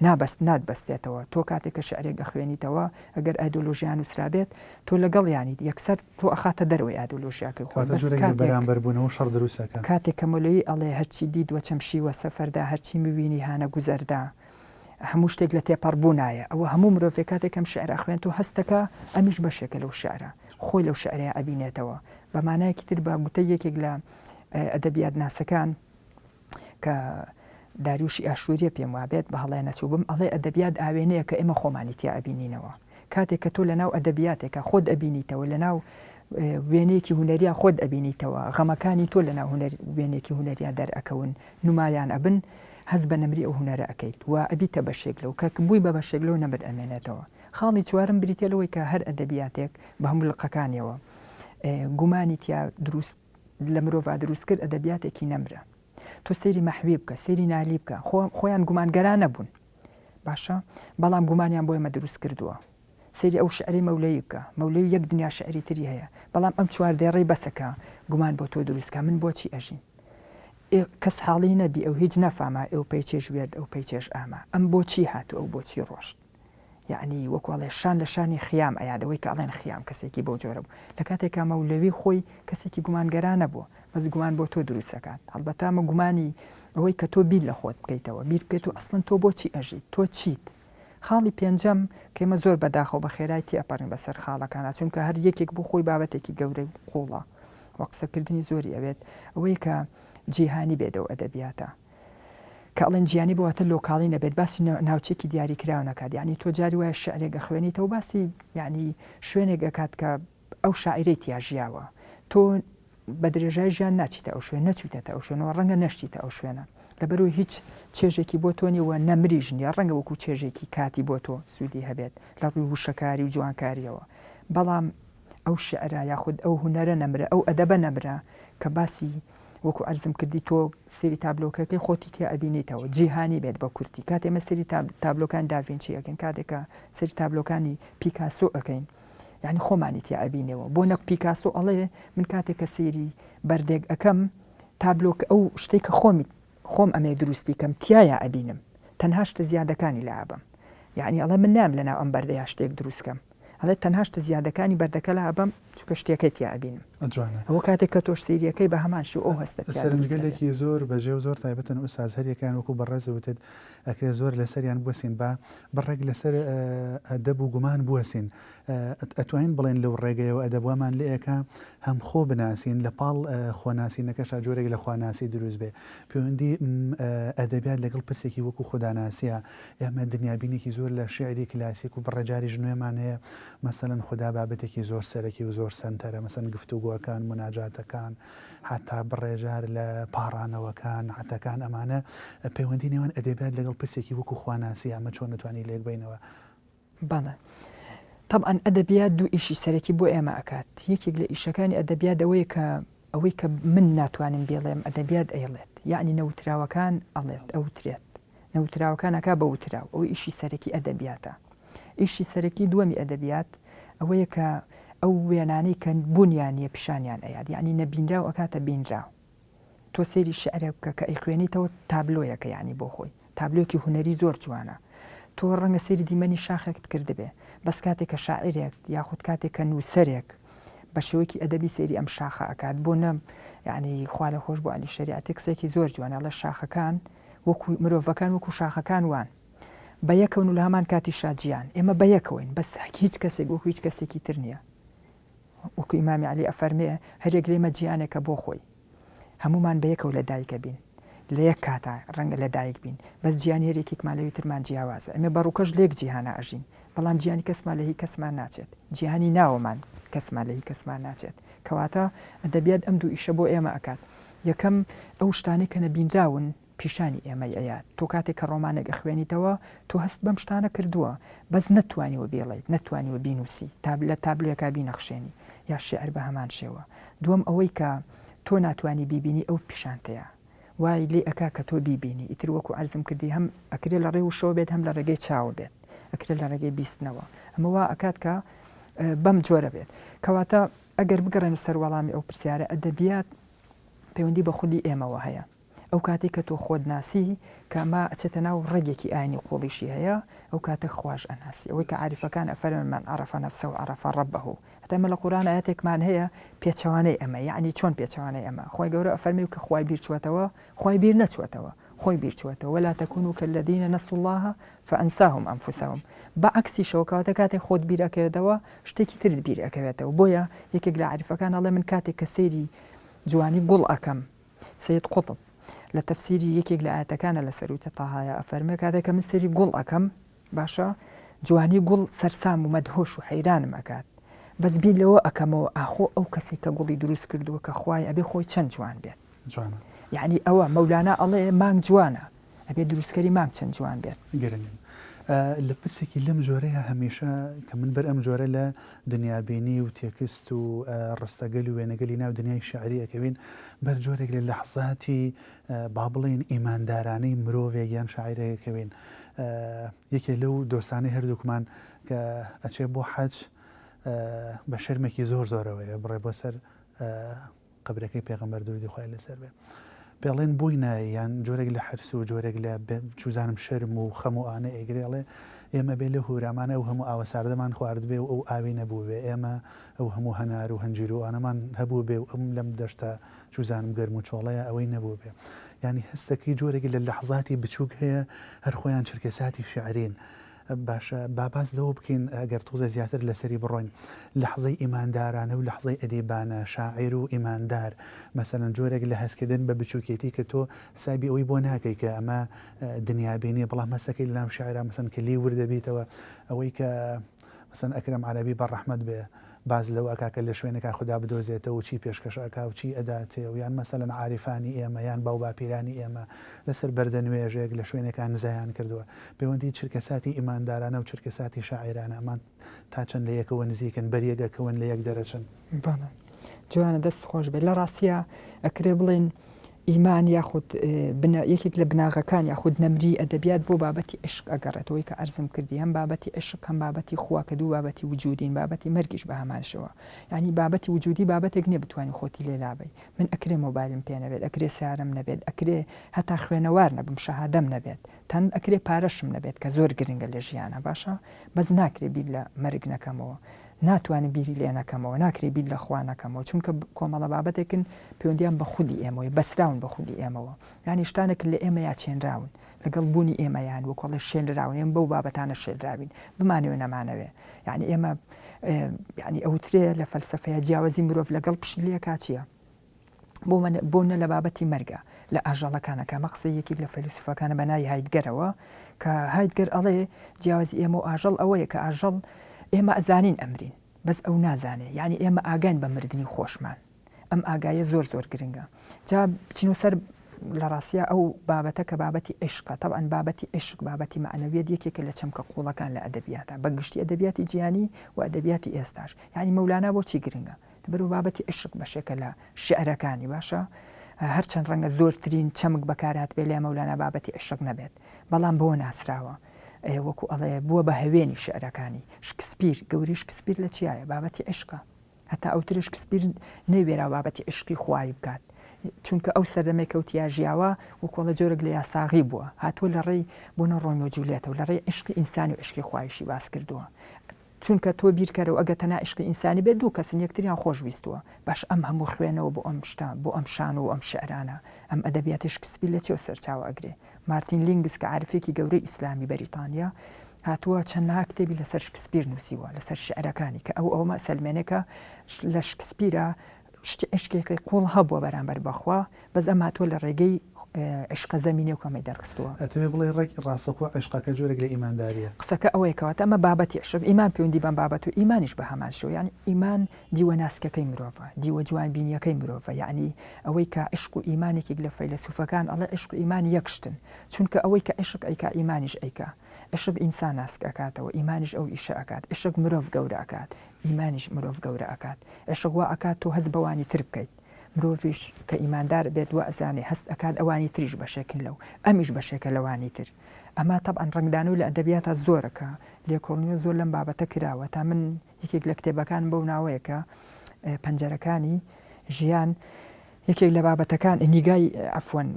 B: نابەست ناتبەستێتەوە تۆ کاتێک کە شعرێک ئەخوێنیتەوە ئەگەر ئایدۆلۆژیا نووسرابێت تۆ لەگەڵیانیت یەکسەر تۆ ئەخاتە دەرەوەی ئایدۆلۆژیاکەی خۆی
A: کەواتە
B: بەس
A: جۆرێک لە
B: کاتێک
A: بەرامبەربوونەوە شەڕ دروست ئەکا.
B: کاتێک کە مۆلەوی ئەڵێ هەرچی دیت وە چەمشی وە سەفەردا هەرچی مبینی هانە گوزەردا هەموو شتێک لە تێپەڕبوونایە ئەوە هەموو مرۆڤێک کاتێک ئەم شعرە ئەخوێنتەوە هەست دەکا ئەمیش بەشێکە لەو شعرە خۆی لەو شعرەیا ئەبینێتەوە بە مانایەکی تر بە گوتەی یەکێک لە ئەدەبیاتناسەکان کە داریوشی ئاشووریە پێم وابێت بە هەڵەیا نەچووبم ئەڵێ ئەدەبیات ئاوێنەیە کە ئێمە خۆمانی تیا ئەبینینەوە کاتێک کە تۆ لەناو ئەدەبیاتێکا خۆت ئەبینیتەوە لەناو وێنەیەکی هونەریا خۆت ئەبینیتەوە غەمەکانی تۆ لەناو هونەر وێنێکی هونەریا دەرئەکەون نمایان ئەبن هەست بە نەمری ئەو هونەرە ئەکەیت و ئەبیتە بەشێک لەو کە بووی بە بەشێک لەو نەمر ئەمێنێتەوە خاڵی چوارم بریتە لەوەی کە هەر ئەدەبیاتێک بە هەموو لقەکانیەوە گومانی تیا دروست لە مرۆڤا دروست کرد ئەدەبیاتێکی نەمرە تۆ سەیری مەحوی بکە سەیری نالی بکە خۆ خۆیان گومانگەرا نەبوون باشە بەڵام گومانیان بۆ ئێمە دروست کردووە سەیری ئەو شعری مەولەوی بکە مەولەوی یەک دنیا شعری تری هەیە بەڵام ئەم چوار دێڕەی بەسەکە گومان بۆ تۆ دروست کە من بۆچی ئەژیم کەس حاڵی نەبی ئەو هیچ نەفاما ئەو پەیچێش وێرد ئەو پەیچێش ئاما ئەم بۆچی هاتو ئەو بۆچی ڕۆشت یەعنی وەکو ئەڵێ شان لە شانی خیام ئەیاد ئەوەی کە ئەڵێن خیام کەسێکی بەو جۆرە بوو لە کاتێکا مەولەوی خۆی کەسێکی گومانگەرا نەبووە بەس گومان بۆ تۆ دروست ئەکات هەڵبەتە ئەمە گومانی ئەوەی کە تۆ بیر لە خۆت بکەیتەوە بیر بکەیت و ئەسڵەن تۆ بۆچی ئەژیت تۆ چیت خاڵی پێنجەم کە ئێمە زۆر بەداخەوە بە خێرای تێئەپەڕین بەسەر خاڵەکانا چونکە هەر یەکێک بۆ خۆی بابەتێکی گەورەی قوڵە و قسەکردنی زۆری ئەوێت ئەوەیە کە جیهانی بێت ئەو ئەدەبیاتە کە ئەڵێن جیانی بۆ واتە لۆکاڵی نەبێت باسی ناوچێکی دیاری کراو نەکات یعنی تۆ جاری وایە شعرێک ئەخوێنیتەوە باسی یعنی شوێنێک ئەکات کە ئەو شاعیرەی تیا ژیاوە تۆ بە درێژای ژیان ناچیتە ئەو شوێن نەچوویتەتە ئەو شوێنەوە ڕەنگە نەشتیتە ئەو شوێنە لەبەرەوەی هیچ چێژێکی بۆ تۆ نیوە نەمریش نییە ڕەنگە وەکو چێژێکی کاتی بۆ تۆ سوودی هەبێت لە ڕووی وشەکاری و جوانکاریەوە بەڵام ئەو شعرە یاخود ئەو هونەرە نەمرە ئەو ئەدەبە نەمرە کە باسی وەکو عەرزم کردی تۆ سەیری تابلۆکەکەی خۆتی تیا ئەبینیتەوە جیهانی بێت بە کورتی کاتێ ئێمە سەیری تابلۆکانی داڤینچی ئەکەین کاتێک کە سەیری تابلۆکانی پیکاسۆ ئەکەین یعنی خۆمانی تیا ئەبینەوە بۆ نەک پیکاسۆ ئەڵێ من کاتێک کە سەیری بەردێک ئەکەم تابلۆکە ئەو شتێک کە خۆمی خۆم ئەمێ دروستی کەم تیایا ئەبینم تەنها شتە زیادەکانی لا ئەبەم یعنی ئەڵێ من نام لەناو ئەم بەردەیا شتێک دروست کەم ئەڵێ تەنها شتە زیادەکانی بەردەکە لا ئەبەم. چونکە شتێکەی تیا ئەبینم. جوانە. ئەوە کاتێک کە تۆش سەیریەکەی بە هەمان شێوە ئەو هەستەت تیا دروست ئەبێت.
A: سەرنجگەلێکی زۆر بەجێ و زۆر تایبەتن ئوستاز هەریەکەیان وەکو بەڕێزت وتت ئەکرێ زۆر لەسەریان بوەسین با بڕێک لەسەر ئەدەب و گومان بوەسین ئەتوانین بڵێن لەو ڕێگەیەوە ئەدەب وامان لێ ئەکا هەم خۆ بناسین لە پاڵ خۆناسینەکەشا جۆرێک لە خواناسی دروست بێ پەیوەندی ئەدەبیات لەگەڵ پرسێکی وەکو خوداناسیە ئێمە دنیابینێکی زۆر لە شیعری کلاسیک و بڕێجاریش نوێمان هەیە مەسەلەن خودا بابەتێکی زۆر سەرەکی و زۆر سەنتەرە مەسەن گفتوگۆکان موناجاتەکان حەتا بڕێجار لە پاڕانەوەکان نەعتەکان ئەمانە پەیوەندی نێوان ئەدەبیات لەگەڵ پرسێکی وەکو خواناسی ئەمە چۆن دەتوانی لێک بەینەوە؟
B: بەڵێ تەبعەن ئەدەبیات دوو ئیشی سەرەکی بۆ ئێمە ئەکات یەکێک لە ئیشەکانی ئەدەبیات ئەوەیە کە ئەوەی کە من ناتوانم بیڵێم ئەدەبیات ئەیڵێت یەعنی نەوتراوەکان ئەڵێت ئەوترێت نەوتراوەکان ئەکا بە وتراو ئەوە ئیشی سەرەکی ئەدەبیاتە ئیشی سەرەکی دووەمی ئەدەبیات ئەوەیە کە ئەو وێنانەی کە بوونیان نییە پیشانیان ئەیات یەعنی نەبینراو ئەکاتە بینراو تۆ سەیری شیعرێک بکە کە ئەیخوێنیتەوە تابلۆیەکە یانی بۆ خۆی تابلۆیەکی هونەری زۆر جوانە تۆ ڕەنگە سەیری دیمەنی شاخێکت کردبێ بەس کاتێک کە شاعیرێک یاخود کاتێک کە نووسەرێک بە شێوەیەکی ئەدەبی سەیری ئەم شاخە ئەکات بۆ نە یعنی خوا لە خۆش بۆ عەلی شەریعەتی قسەیەکی زۆر جوانە ئەڵێ شاخەکان وەکو مرۆڤەکان وەکو شاخەکان وان بە یەکەون و لە هەمان کاتیشا جیان ئێمە بە یەکەوەین بەس هیچ کەسێک وەکو هیچ کەسێکی تر نییە وەکو ئیمامی عەلی ئەفەرمێ هەریەک لێمە جیانێکە بۆ خۆی هەموومان بەیەکەوە لە دایکە بین لە یەک کاتا ڕەنگە لە دایک بین بەس جیانی هەریەکێکمان لەوی ترمان جیاوازە ئێمە بە ڕووکەش لێک جیهانا ئەژین بەڵام جیانی کەسمان لە هی کەسمان ناچێت جیهانی ناوەمان کەسمان لە هی کەسمان ناچێت کەواتە ئەدەبیات ئەم دوو ئیشە بۆ ئێمە ئەکات یەکەم ئەو شتانەی کە نەبینراون پیشانی ئێمەی ئەیات تۆ کاتێک کە ڕۆمانێک ئەخوێنیتەوە تۆ هەست بەم شتانە کردووە بەس نەتتوانیوە بیڵێیت نەتتوانیوە بینوسی تا لە تابلۆیەکا بینەخشێنی یا شیعر بە هەمان شێوە دووەم ئەوەی کە تۆ ناتوانی بیبینی ئەو پیشانتەیە وای لێ ئەکا کە تۆ بیبینی ئیتر وەکو عەرزم کردی هەم ئەکرێ لە ڕێی وشەوە بێت هەم لە ڕێگەی چاوە بێت ئەکرێ لە ڕێگەی بیستنەوە ئەمە وا ئەکات کە بەم جۆرە بێت کەواتە ئەگەر بگەڕێن سەر وەڵامی ئەو پرسیارە ئەدەبیات پەیوەندی بە خودی ئێمەوە هەیە ئەو کاتەی کە تۆ خۆت ناسی کە ئەمە ئەچێتە ناو ڕەگێکی ئاینی قوڵیشی هەیە ئەو کاتە خواش ئەناسی ئەوەی کە عاریفەکان ئەفەرمن من عرف نفسه عرف ربه هەتا ئێمە لە قورئان ئایەتێکمان هەیە پێچەوانەی ئەمە یەعنی چۆن پێچەوانەی ئەمە خوای گەورە ئەفەرمێ و کە خوای بیر چوەتەوە خوای بیر نەچوەتەوە خۆی بیر چوەتەوە ولا تكونوا كالذين نسوا الله فأنساهم أنفسهم بە عەکسیشەوە کەواتە کاتێک خۆت بیر ئەکەوێتەوە شتێکی ترت بیر ئەکەوێتەوە بۆیە یەکێک لە عاریفەکان ئەڵێ من کاتێک کە سەیری جوانی گوڵ ئەکەم سەید قوتب لە تەفسیری یەکێک لە ئایەتەکانە لە سەرووتە تاهایە ئەفەرموێ کاتێک کە من سەیری گوڵ ئەکەم باشە جوانی گوڵ سەرسام و مەدهۆش و حەیرانم ئەکات بەس بیر لەوە ئەکەمەوە ئاخۆ ئەو کەسەی کە گوڵی دروست کردووە کە خوایە ئەبێ خۆی چەند جوان بێت
A: جوانە
B: یعنی ئەوە مەولانا ئەڵێ مانگ جوانە ئەبێ دروستکەری مانگ چەند جوان بێت.
A: گرنگن. لە پرسێکی لەم جۆرەیا هەمیشە کە من بەر ئەم جۆرە لە دنیابینی و تێکست و ڕستەگەل و وێنەگەلی ناو دنیای شیعری ئەکەوین بەر جۆرێک لە لەحزاتی با بڵێین ئیماندارانەی مرۆڤێک یان شاعیرێک ئەکەوین. یەکێ لەو دۆستانەی هەردووکمان کە ئەچێ بۆ حەج بە شەرمێکی زۆر زۆرەوەیە بڕێ بۆ سەر قەبرەکەی پێغەمبەر درودی خوای لەسەر بێ پێڵێن بۆی نایە یان جۆرێک لە حرس و جۆرێک لە چوزانم شەرم و خەم و ئانە ئەیگرێ ئەڵێ ئێمە بێ لەو هەورامانە ئەو هەموو ئاوە ساردەمان خواردبێ و ئەو ئاوی نەبووبێ ئێمە ئەو هەموو هەنار و هەنجیر و ئانەمان هەبووبێ و ئەم لەم دەشتە چوزانم گەرم و چۆڵەیە ئەوەی نەبووبێ یانی هەستەکەی جۆرێک لە لەحزاتی بچووک هەیە هەر خۆیان چرکەساتی شیعرین باشە با باس لەوە بکەین ئەگەر تۆزێ زیاتر لەسەری بڕۆین لەحزەی ئیماندارانە و لەحزەی ئەدیبانە شاعیر و ئیماندار مەسەلەن جۆرێک لە هەستکردن بە بچوکێتی کە تۆ حسابی ئەوەی بۆ ناکەی کە ئەمە دنیابینیە بەڵام هەستەکەی لەناو شیعرا مەسەن کە لێی ورد دەبیتەوە ئەوەی کە مەسەن ئەکرەم عەرەبی بە ڕەحمەت بێ باس لەوە ئەکا کە لە شوێنێکا خودا بدۆزێتەوە و چی پێشکەش ئەکا و چی ئەداتێ و یان مەسەلەن عاریفانی ئێمە یان باوباپیرانی ئێمە لەسەر بەردە نوێژێک لە شوێنێکا نزایان کردووە. پەیوەندی چرکەساتی ئیماندارانە و چرکەساتی شاعیرانە ئەمان تا چەند لە یەکەوە نزیکن، بەریەک ئەکەون، لە یەک دەرەچن؟
B: بەڵێ جوانە دەست خۆش بێت. لە ڕاستیا ئەکرێ بڵێین ئیمان یاخود بنە یەکێک لە بناغەکان یاخود نەمری ئەدەبیات بۆ بابەتی عیشق ئەگەڕێتەوەی کە عەرزم کردی هەم بابەتی عیشق هەم بابەتی خوا کە دوو بابەتی وجودین بابەتی مەرگیش بە هەمان شێوە یانی بابەتی وجودی بابەتێک نییە بتوانی خۆتی لێ لابەی من ئەکرێ مۆبایلم پێ نەبێت ئەکرێ سەیارەم نەبێت ئەکرێ هەتا خوێنەوار نەبم شەهادەم نەبێت تەنانەت ئەکرێ پارەشم نەبێت کە زۆر گرنگە لە ژیانا باشە بەس ناکرێ بیر لە مەرگ نەکەمەوە. ناتوانم بیری لێ نەکەمەوە، ناکرێ بیر لە خوا نەکەمەوە، چونکە کۆمەڵە بابەتێکن پەیوەندیان بە خودی ئێمەوەیە، بەسراون بە خودی ئێمەوە، یانی شتانێکن لە ئێمەیا چێنراون، لەگەڵ بوونی ئێمەیان وەکۆڵێ شێلراون، ئێمە بەو بابەتانە شێلراوین، بمانەوێ نەمانەوێ. یانی ئێمە یانی ئەوترێ لە فەلسەفەیە جیاوازی مرۆڤ لەگەڵ پشیلەیەکا چییە؟ بۆ من بۆ نە لە بابەتی مەرگە لە ئاژەڵەکانە کە ئەمە قسەی یەکێک لە فەیلەسوفەکانە بە ناوی هایدگەرەوە کە هایدگەر ئەڵێ جیاوازی ئێمە و ئاژەڵ ئەوەیە کە ئاژەڵ ئێمە ئەزانین ئەمرین بەس ئەو نازانێ یعنی ئێمە ئاگاین بە مردنی خۆشمان ئەم ئاگایە زۆر زۆر گرنگە جا بچینەوە سەر لە ڕاستیا ئەو بابەتە کە بابەتی عیشقە تەبعەن بابەتی عیشق بابەتی مەعنەویەت یەکێکە لە چەمکە قووڵەکان لە ئەدەبیاتا بە گشتی ئەدەبیاتی جیهانی و ئەدەبیاتی ئێستاش یعنی مەولانا بۆچی گرنگە لەبەرئەوە بابەتی عیشق بەشێکە لە شیعرەکانی باشە هەرچەند ڕەنگە زۆرترین چەمک بەکارهاتبێ لای مەولانا بابەتی عیشق نەبێت بەڵام بەوە ناسراوە وەکو ئەڵێ بووە بە هەوێنی شیعرەکانی شکسپیر گەورەی شکسپیر لە چیایە بابەتی عیشقە هەتا ئەوترێ شکسپیر نەیوێرا بابەتی عیشقی خوایی بکات چونکە ئەو سەردەمێک کەوتیا ژیاوە وکۆڵە جۆرێک لە یاساغی بووە هاتووە لە ڕێی بۆنە ڕۆمیۆ جولیەتەوە لە ڕێی عیشقی ئینسانی و عیشقی خوایشی باس کردووە چونکە تۆ بیرکەرەوە ئەگەر تەنها عیشقی ئینسانی بێت دوو کەسن یەکتریان خۆش ویستووە باش ئەم هەموو خوێنەوە بۆ ئەم شتە بۆ ئەم شانۆ و ئەم شیعرانە ئەم ئەدەبیاتەی شکسپیر لە چیەوە سەرچاوە ئەگرێ مارتین لینگس کە عارفێکی گەورەی ئیسلامی بەریتانیە هاتووە چەندها کتێبی لەسەر شکسپیر نووسیوە لەسەر شیعرەکانی کە ئەو ئەومە سەلمێنێ کە لە شکسپیرا شتی عیشقێکی قوڵ هەبووە بەرامبەر بەخوا بەس ئەم هاتووە لە ڕێگەی عیشقە زەمینیەکە ئەمەی دەرخستووە.
A: ئەتەوێ بڵێی ڕێک ڕاستەوخۆ عیشقەکە جۆرێک لە ئیمانداریە؟
B: قسەکە ئەوەیە کەواتە ئەمە بابەتی عیشق ئیمان پەیوەندی بەم بابەت و ئیمانیش بە هەمان شێوە یانی ئیمان دیوە ناسکەکەی مرۆڤە دیوە جوانبینیەکەی مرۆڤە یانی ئەوەی کە عیشق و ئیمان یەکێک لە فەیلەسوفەکان ئەڵێ عیشق و ئیمان یەک شتن چونکە ئەوەی کە عیشق ئەیکا ئیمانیش ئەیکا عیشق ئینسان ناسک ئەکاتەوە ئیمانیش ئەو ئیشە ئەکات عیشق مرۆڤ گەورە ئەکات ئیمانیش مرۆڤ گەورە ئەکات. عیشق وا ئەکات تۆ هەست بەوانی تر بکەیت. مرۆڤیش کە ئیماندار بێت وا ئەزانێ هەست ئەکات ئەوانی تریش بەشێکن لەو، ئەمیش بەشێکە لەوانی تر. ئەمە تەبعەن ڕەنگدانەوەی لە ئەدەبیاتا زۆرە کە لێکۆڵینەوە زۆر لەم بابەتە کراوە تا من یەکێک لە کتێبەکانم بەو ناوەیە کە پەنجەرەکانی ژیان یەکێک لە بابەتەکان نیگای عەفوەن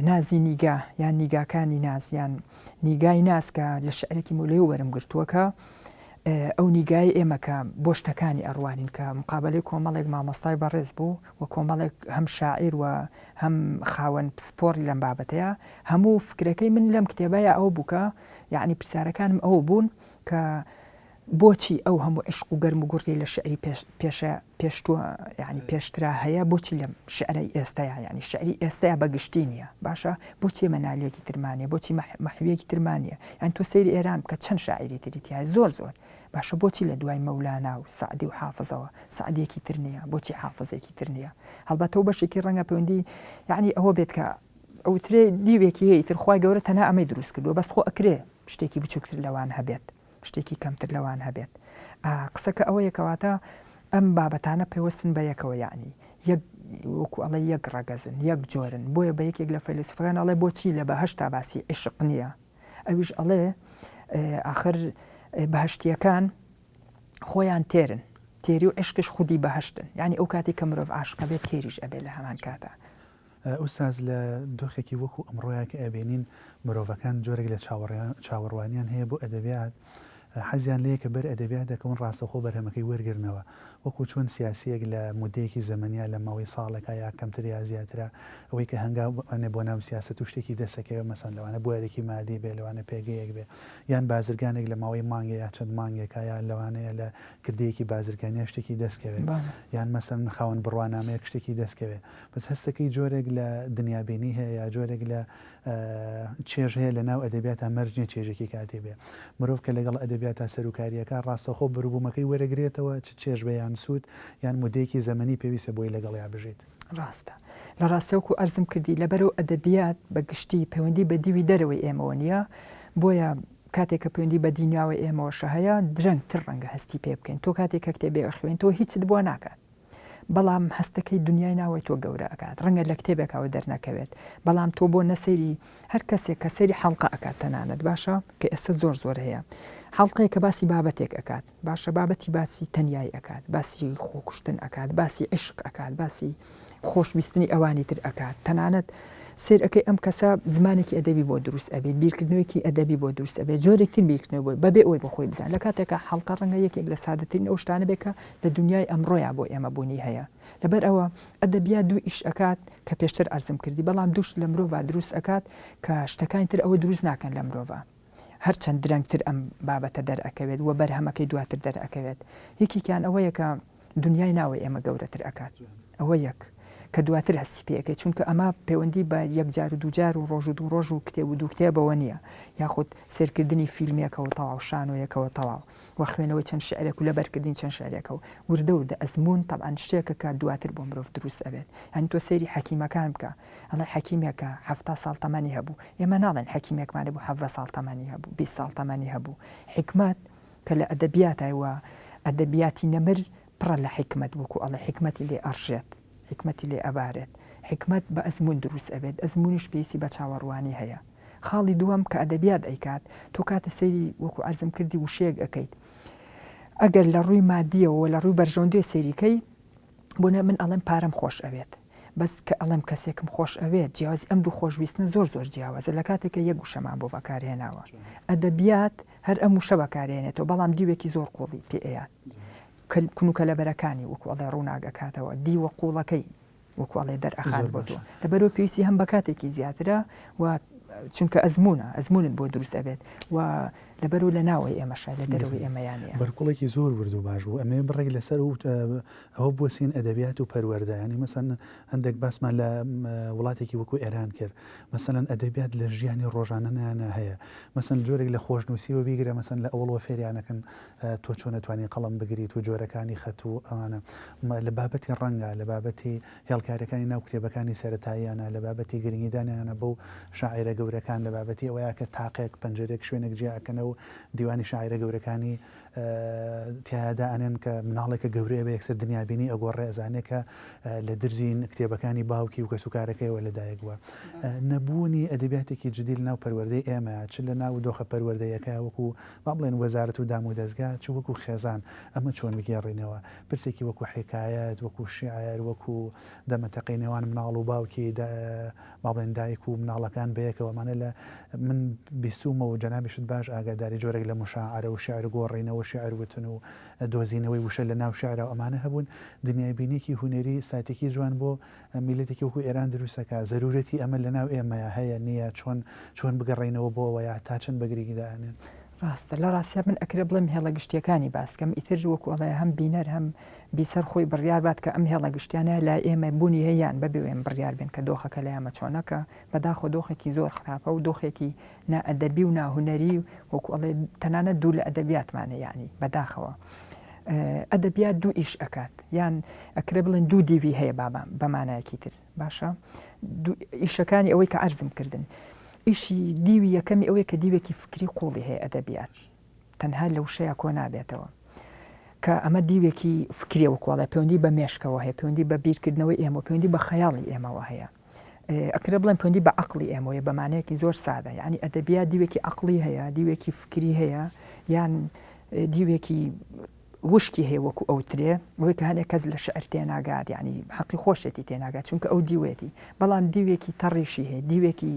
B: نازی نیگا یان نیگاکانی ناز یان نیگای ناز کە لە شعرێکی مولەوی وەرم گرتووە کە ئەو نیگای ئێمە کە بۆ شتەکانی ئەڕوانین کە مقابلەی کۆمەڵێک مامۆستای بەڕێز بوو و کۆمەڵێک هەم شاعیر و هەم خاوەن پسپۆڕی لەم بابەتەیە هەموو فکرەکەی من لەم کتێبەیە ئەو بوو کە یعنی پرسیارەکانم ئەوە بوون کە بۆچی ئەو هەموو عیشق و گەرم و گوڕیەی لە شیعری پێش پێشە پێشتووە یانی پێشترا هەیە بۆچی لەم شیعرەی ئێستەیا یانی شیعری ئێستەیا بە گشتی نییە باشە بۆچی ئێمە نالیەکی ترمان نییە بۆچی مەحویەکی ترمان نییە یان تۆ سەیری ئێران بکە چەند شاعیری تری تیایە زۆر زۆر باشە بۆچی لە دوای مەولانا و سەعدی و حافزەوە سەعدیەکی تر نییە بۆچی حافزێکی تر نییە هەڵبەتە و بەشێکی ڕەنگە پەیوەندی یعنی ئەوە بێت کە ئەوترێ دیوێکی هەیە ئیتر خوای گەورە تەنها ئەمەی دروست کردووە بەس خۆ ئەکرێ شتێکی بچووکتر لەوان هەبێت شتێکی کەمتر لەوان هەبێت. ئا قسەکە ئەوەیە کەواتە ئەم بابەتانە پەیوەستن بە یەکەوە یەعنی یەک وەکو ئەڵێ یەک ڕەگەزن یەک جۆرن بۆیە بە یەکێک لە فەیلەسوفەکان ئەڵێ بۆچی لە بەهەشتا باسی عیشق نییە ئەویش ئەڵێ ئاخر بەهەشتیەکان خۆیان تێرن تێری و عیشقیش خودی بەهەشتن یعنی ئەو کاتی کە مرۆڤ عاشقە بێت تێریش ئەبێ لە هەمان کاتا.
A: ئوستاز لە دۆخێکی وەکو ئەمڕۆیا کە ئەبینین مرۆڤەکان جۆرێک لە چاوەڕوانیان هەیە بۆ ئەدەبیات، حەزیان لێیە کە بەر ئەدەبیات دەکەون ڕاستەوخۆ بەرهەمەکەی وەرگرنەوە، وەکو چۆن سیاسییەک لە مودەیەکی زەمەنیا لە ماوەی ساڵێکا یا کەمتر یا زیاترا ئەوەی کە هەنگاو ئەنێ بۆ ناو سیاسەت و شتێکی دەست ئەکەوێ مەسەن لەوانە بوارێکی مادی بێ لەوانە پێگەیەک بێ یان بازرگانێک لە ماوەی مانگێ یا چەند مانگێکا یا لەوانەیە لە کردەیەکی بازرگانیا شتێکی دەست کەوێ یان مەسەن خاوەن بڕوانامەیەک شتێکی دەست کەوێ بەس هەستەکەی جۆرێک لە دنیابینی هەیە یا جۆرێک لە چێژ هەیە لە ناو ئەدەبیاتا مەرج نیە چێژێکی کاتی بێ مرۆڤ کە لەگەڵ ئەدەبیاتا سەروکاریەکا ڕاستەوخۆ بەروبوومەکەی وەرەگرێتەوە چ چێژ بێ یان سوود یان مودەیەکی زەمەنی پێویستە بۆی لەگەڵیا بژیت.
B: ڕاستە. لە ڕاستی وەکو عەرزم کردی لەبەرئەو ئەدەبیات بە گشتی پەیوەندی بە دیوی دەرەوەی ئێمەوە نیە بۆیە کاتێک کە پەیوەندی بە دینیاوەی ئێمەوەشە هەیە درەنگتر ڕەنگە هەستی پێ بکەین تۆ کاتێک کە کتێبێک ئەخوێنیتەوە هیچت بۆ ناکات بەڵام هەستەکەی دنیای ناوەی تۆ گەورە ئەکات ڕەنگە لە کتێبێکەوە دەرنەکەوێت بەڵام تۆ بۆ نەسەیری هەر کەسێک کە سەیری حەڵقە ئەکات تەنانەت باشە کە ئێستا زۆر زۆر هەیە حەڵقەیە کە باسی بابەتێک ئەکات باشە بابەتی باسی تەنیایی ئەکات باسی خۆکوشتن ئەکات باسی عیشق ئەکات باسی خۆشویستنی ئەوانی تر ئەکات تەنانەت. سەیر ئەکەی ئەم کەسە زمانێکی ئەدەبی بۆ دروست ئەبێت، بیرکردنەوەیەکی ئەدەبی بۆ دروست ئەبێت، جۆرێک تر بیرکردنەوە بۆی بەبێ ئەوەی بۆ خۆی بزانێت، لە کاتێکا حەڵقە ڕەنگە یەکێک لە سادەترین ئەو شتانە بێت کە لە دونیای ئەمڕۆیا بۆ ئێمە بوونی هەیە. لەبەر ئەوە ئەدەبیات دوو ئیش ئەکات کە پێشتر عەرزم کردی، بەڵام دوو شت لە مرۆڤا دروست ئەکات کە شتەکانی تر ئەوە دروست ناکەن لە مرۆڤا. هەرچەند درەنگتر ئەم بابەتە دەرئەکەوێت و بەرهەمەکەی دواتر دەرئەکەوێت. یەکێکیان ئەوەیە کە دونیای ناوەی ئێمە گەورەتر ئەکات. ئەوە یەک. کە دواتر هەستی پێ ئەکەی. چونکە ئەمە پەیوەندی بە یەک جار و دوو جار و ڕۆژ و دوو ڕۆژ و کتێب و دوو کتێبەوە نییە. یاخود سەیرکردنی فیلمێکەوە تەواو، شانۆیەکەوە تەواو. و خوێنەوەی چەند شیعرێک و لەبەرکردنی چەند شیعرێکەوە. وردە وردە ئەزموون تەبعەن شتێکە کە دواتر بۆ مرۆڤ دروست ئەبێت. یانی تۆ سەیری حەکیمەکان بکە. ئەڵێ حەکیمێک کە 70 ساڵ تەمەنی هەبوو. ئێمە ناڵێن حەکیمێکمان هەبوو 17 ساڵ تەمەنی هەبوو، 20 ساڵ تەمەنی هەبوو. حیکمەت کە لە ئەدەبیاتای و ئەدەبیاتی نەمر پڕە لە حیکمەت وەکو ئەڵێ حیکمەتی لێ ئەڕژێت، حیکمەتی لێ ئەبارێت. حیکمەت بە ئەزموون دروست ئەبێت، ئەزموونیش پێویستی بە چاوەڕوانی هەیە. خاڵی دووەم کە ئەدەبیات ئەیکات، تۆ کاتێ سەیری وەکو عەرزم کردی وشەیەک ئەکەیت ئەگەر لە ڕووی مادییەوە و لە ڕووی بەرژەوەندییەوە سەیری کەی، بۆ نمونە من ئەڵێم پارەم خۆش ئەوێت، بەس کە ئەڵێم کەسێکم خۆش ئەوێت جیاوازی ئەم دوو خۆشویستنە زۆر زۆر جیاوازە لە کاتێک کە یەک وشەمان بۆ بەکارهێناوە. ئەدەبیات هەر ئەم وشە بەکارێنێتەوە بەڵام دیوێکی زۆر قوڵی پێ ئەیات کونوکەلەبەرەکانی وەکو ئەڵێ ڕووناک ئەکاتەوە دیوە قوڵەکەی وەکو ئەڵێ دەرئەخات بۆ تۆ لەبەرەوە پێویستی هەم بە کاتێکی زیاترە و چونکە ئەزمونە ئەزمونت بۆ دروست ئەبێت و لەبەرو لە ناوەی ئێمەشە لە دەرەوەی ئێمەیانە.
A: بەرکوڵێکی زۆر ورد و باش بوو ئەمەوێ بڕێک لەسەر ئەوە بوەسین ئەدەبیات و پەروەردە یانی مەسەن هەندێک باسمان لە وڵاتێکی وەکو ئێران کرد مەسەلەن ئەدەبیات لە ژیانی ڕۆژانەیانا هەیە مەسەن جۆرێک لە خۆشنووسیەوە بیگرە مەسەن لە ئەوەڵەوە فێریانەکەن تۆ چۆن ئەتوانی قەڵەم بگریت و جۆرەکانی خەت و ئەوانە لە بابەتی ڕەنگە لە بابەتی هێڵکاریەکانی ناو کتێبەکانی سەرەتاییانە لە بابەتی گرنگیدانیانە بەو شاعیرە گەورەکان لە بابەتی ئەوەیە کە تاقێک پەنجەرێک شوێنێک جیا ئەکەنەوە دیوانی شاعیرە گەورەکانی تیایا دائەنێن کە مناڵێکە گەورەیە بە یەکسەر دنیابینی ئەگۆڕێ ئەزانێ کە لە درزی کتێبەکانی باوکی و کەسوکارەکەیەوە لەدایک بووە. نەبوونی ئەدەبیاتێکی جدی لەناو پەروەردەی ئێمە چ لەناو دۆخە پەروەردەیەکە وەکو با بڵێن وەزارەت و دامودەزگا چ وەکو خێزان ئەمە چۆن بگێڕینەوە پرسێکی وەکو حیکایەت وەکو شیعر وەکو دەمەتەقەی نێوان مناڵ و باوکی با بڵێن دایک و مناڵەکان بەیەکەوە ئەمانە لە من بیستوومە و جەنابیشت باش ئاگاداری جۆرێک لە مشاعرە و شیعر گۆڕینەوە و شیعر وتن و دۆزینەوەی وشە لە ناو شیعرا و ئەمانە هەبوون دنیابینیەکی هونەری ستاتیکی جوان بۆ میللەتێکی وەکو ئێران دروست ئەکا زەرورەتی ئەمە لە ناو ئێمەیا هەیە نییە چۆن چۆن بگەڕێینەوە بۆ ئەوە یا تا چەند بە گرنگی دائەنێن؟
B: ڕاستە لە ڕاستیا من ئەکرێ بڵێم هێڵە گشتیەکانی باس کەم ئیتر وەکو ئەڵێ هەم بینەر هەم بیسەر خۆی بڕیار بات کە ئەم هێڵە گشتیانە لای ئێمە بوونی هەیە یان بەبێ ئێمە بڕیار بێن کە دۆخەکە لای ئێمە چۆنە کە بەداخەوە دۆخێکی زۆر خراپە و دۆخێکی نائەدەبی و ناهونەری وەکو ئەڵێ تەنانەت دوور لە ئەدەبیاتمانە یانی بەداخەوە ئەدەبیات دوو ئیش ئەکات یان ئەکرێ بڵێن دوو دیوی هەیە بابا بە مانایەکی تر باشە ئیشەکانی ئەوەی کە عەرزم کردن ئیشی دیوی یەکەمی ئەوەیە کە دیوێکی فکری قوڵی هەیە ئەدەبیات تەنها لە وشەیە کۆ نابێتەوە کە ئەمە دیوێکی فکریە وەکواڵە پەیوەندی بە مێشکەوە هەیە پەیوەندی بە بیرکردنەوەی ئێمە پەیوەندی بە خەیاڵی ئێمەوە هەیە ئەکرێ بڵێم پەیوەندی بە عەقڵی ئێمەوەیە بە مانایەکی زۆر سادە یعنی ئەدەبیات دیوێکی عەقڵی هەیە دیوێکی فکری هەیە یان دیوێکی وشکی هەیە وەکو ئەوترێ ئەوەی کە هەنێک کەس لە شعر تێناگات یعنی حەقی خۆشێتی تێناگات چونکە ئەو دیوێتی بەڵام دیوێکی تەڕیشی هەیە دیوێکی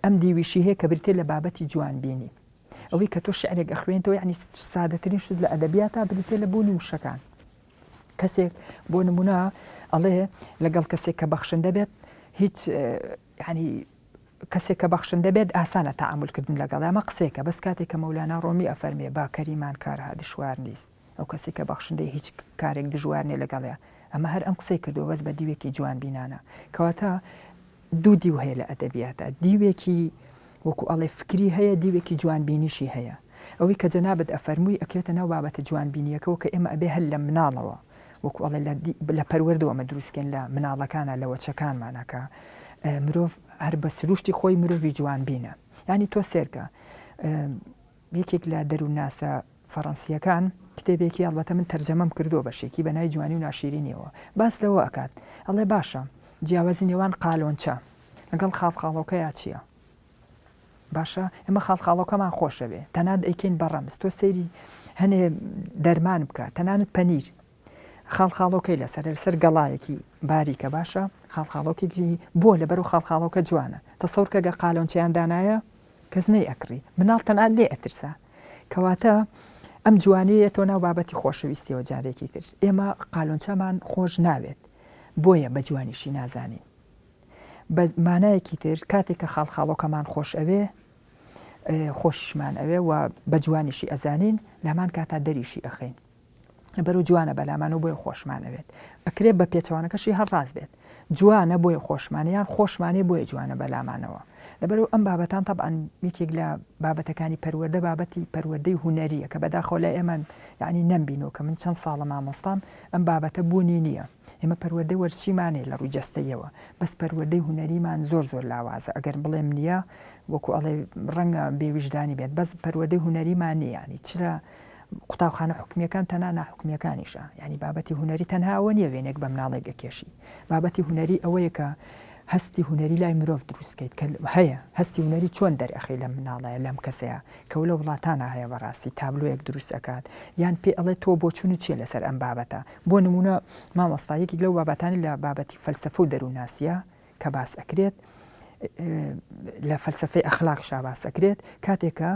B: ئەم دیویشی هەیە کە بریتە لە بابەتی جوان بینی ئەوەی کە تۆ شعرێک ئەخوێنتەوە یعنی سادەترین شت لە ئەدەبیاتا بریتە لە بوونی وشەکان کەسێک بۆ نمونە ئەڵێ لەگەڵ کەسێک کە بەخشندە بێت هیچ ینی کەسێک کە بەخشندە بێت ئاسانە تەعامول کردن لەگەڵ ئەمە قسێکە بەس کاتێک کە مەولانا ڕۆمی ئەفەرمێ با کەریمان کارها دشوار نیست ئەو کەسێک کە بەخشندەی هیچ کارێک دژوار نیە لەگەڵیا ئەمە هەر ئەم قسەی کردووە بەس بە دیوێکی جوان بینانە کەواتە دوو دیو هەیە لە ئەدەبیاتا دیوێکی وەکو ئەڵێ فکری هەیە دیوێکی جوان بینیشی هەیە ئەوەی کە جەنابت ئەفەرمووی ئەکەوێتە ناو بابەتە جوان بینیەکەوە کە ئێمە ئەبێ هەر لە مناڵەوە وەکو ئەڵێ لە پەروەردەوە ئەمە دروستکەین لە مناڵەکانە لە وەچەکانمانە کە مرۆڤ هەر بە سروشتی خۆی مرۆڤی جوان بینە یانی تۆ سێرکە یەکێک لە دەروونناسە فەڕەنسییەکان کتێبێکی، ئەڵبەتە من تەرجەمەم کردووە بەشێکی، بە ناوی جوانی و ناشیرینیەوە باس لەوە ئەکات، ئەڵێ باشە جیاوازی نێوان قالۆنچە لەگەڵ خاڵخاڵۆکەیا چییە؟ باشە ئێمە خاڵخاڵۆکەمان خۆشەوێ تەنانەت ئەیکەین بە ڕەمز، تۆ سەیری هەنێ دەرمان بکە، تەنانەت پەنیر. خاڵخاڵۆکەی لەسەرە لەسەر گەڵایەکی باریکە باشە خاڵخاڵۆکێکی بۆ لەبەر و خاڵخاڵۆکە جوانە تەسەور کە گەر قالۆنچەیان دانایە کەس نەی ئەکڕی مناڵ تەنها لێ ئەترسا کەواتە ئەم جوانیە یەتەوە ناو بابەتی خۆشەویستیەوە جارێکی تر ئێمە قالۆنچەمان خۆش ناوێت بۆیە بە جوانیشی نازانین بە مانایەکی تر کاتێک کە خاڵخاڵۆکەمان خۆش ئەوێ خۆشیشمان ئەوێ و بە جوانیشی ئەزانین لەمان کاتا دەریشی ئەخەین لەبەرو جوانە بەلامان و بۆیە خۆشمان ئەوێت ئەکرێ بە پێچەوانەکەشی هەر ڕاست بێت جوانە بۆیە خۆشمانە یان خۆشمانێ بۆیە جوانە بەلامانەوە لەبەرو ئەم بابەتان تەبعەن یەکێک لە بابەتەکانی پەروەردە بابەتی پەروەردەی هونەریە کە بەداخەوە لای ئێمە یعنی نەمبینوە کە من چەند ساڵە مامۆستام ئەم بابەتە بوونی نییە ئێمە پەروەردەی وەرزشیمان هەیە لە ڕووی جەستەیەوە بەس پەروەردەی هونەریمان زۆر زۆر لاوازە ئەگەر بڵێم نییە وەکو ئەڵێ ڕەنگە بێویژدانی بێت بەس پەروەردەی هونەریمان نییە ینی چ لە قوتابخانە حکومیەکان تەنها ناحکومیەکانیشە یعنی بابەتی هونەری تەنها ئەوە نییە وێنێک بە مناڵێک ئەکێشی بابەتی هونەری ئەوەیە کە هەستی هونەری لای مرۆڤ دروستکەیت کە هەیە هەستی هونەری چۆن دەرئەخەی لەم مناڵەیە لەم کەسەیە کە لە وڵاتانە هەیە بەڕاستی تابلۆیەک دروست ئەکات یان پێ ئەڵێ تۆ بۆچونت چیە لەسەر ئەم بابەتە بۆ نمونە مامۆستا یەکێک لەو بابەتانی لە بابەتی فەلسەفە و دەروونناسیە کە باس ئەکرێت لە فەلسەفەی ئەخلاقیشا باس ئەکرێت کاتێک کە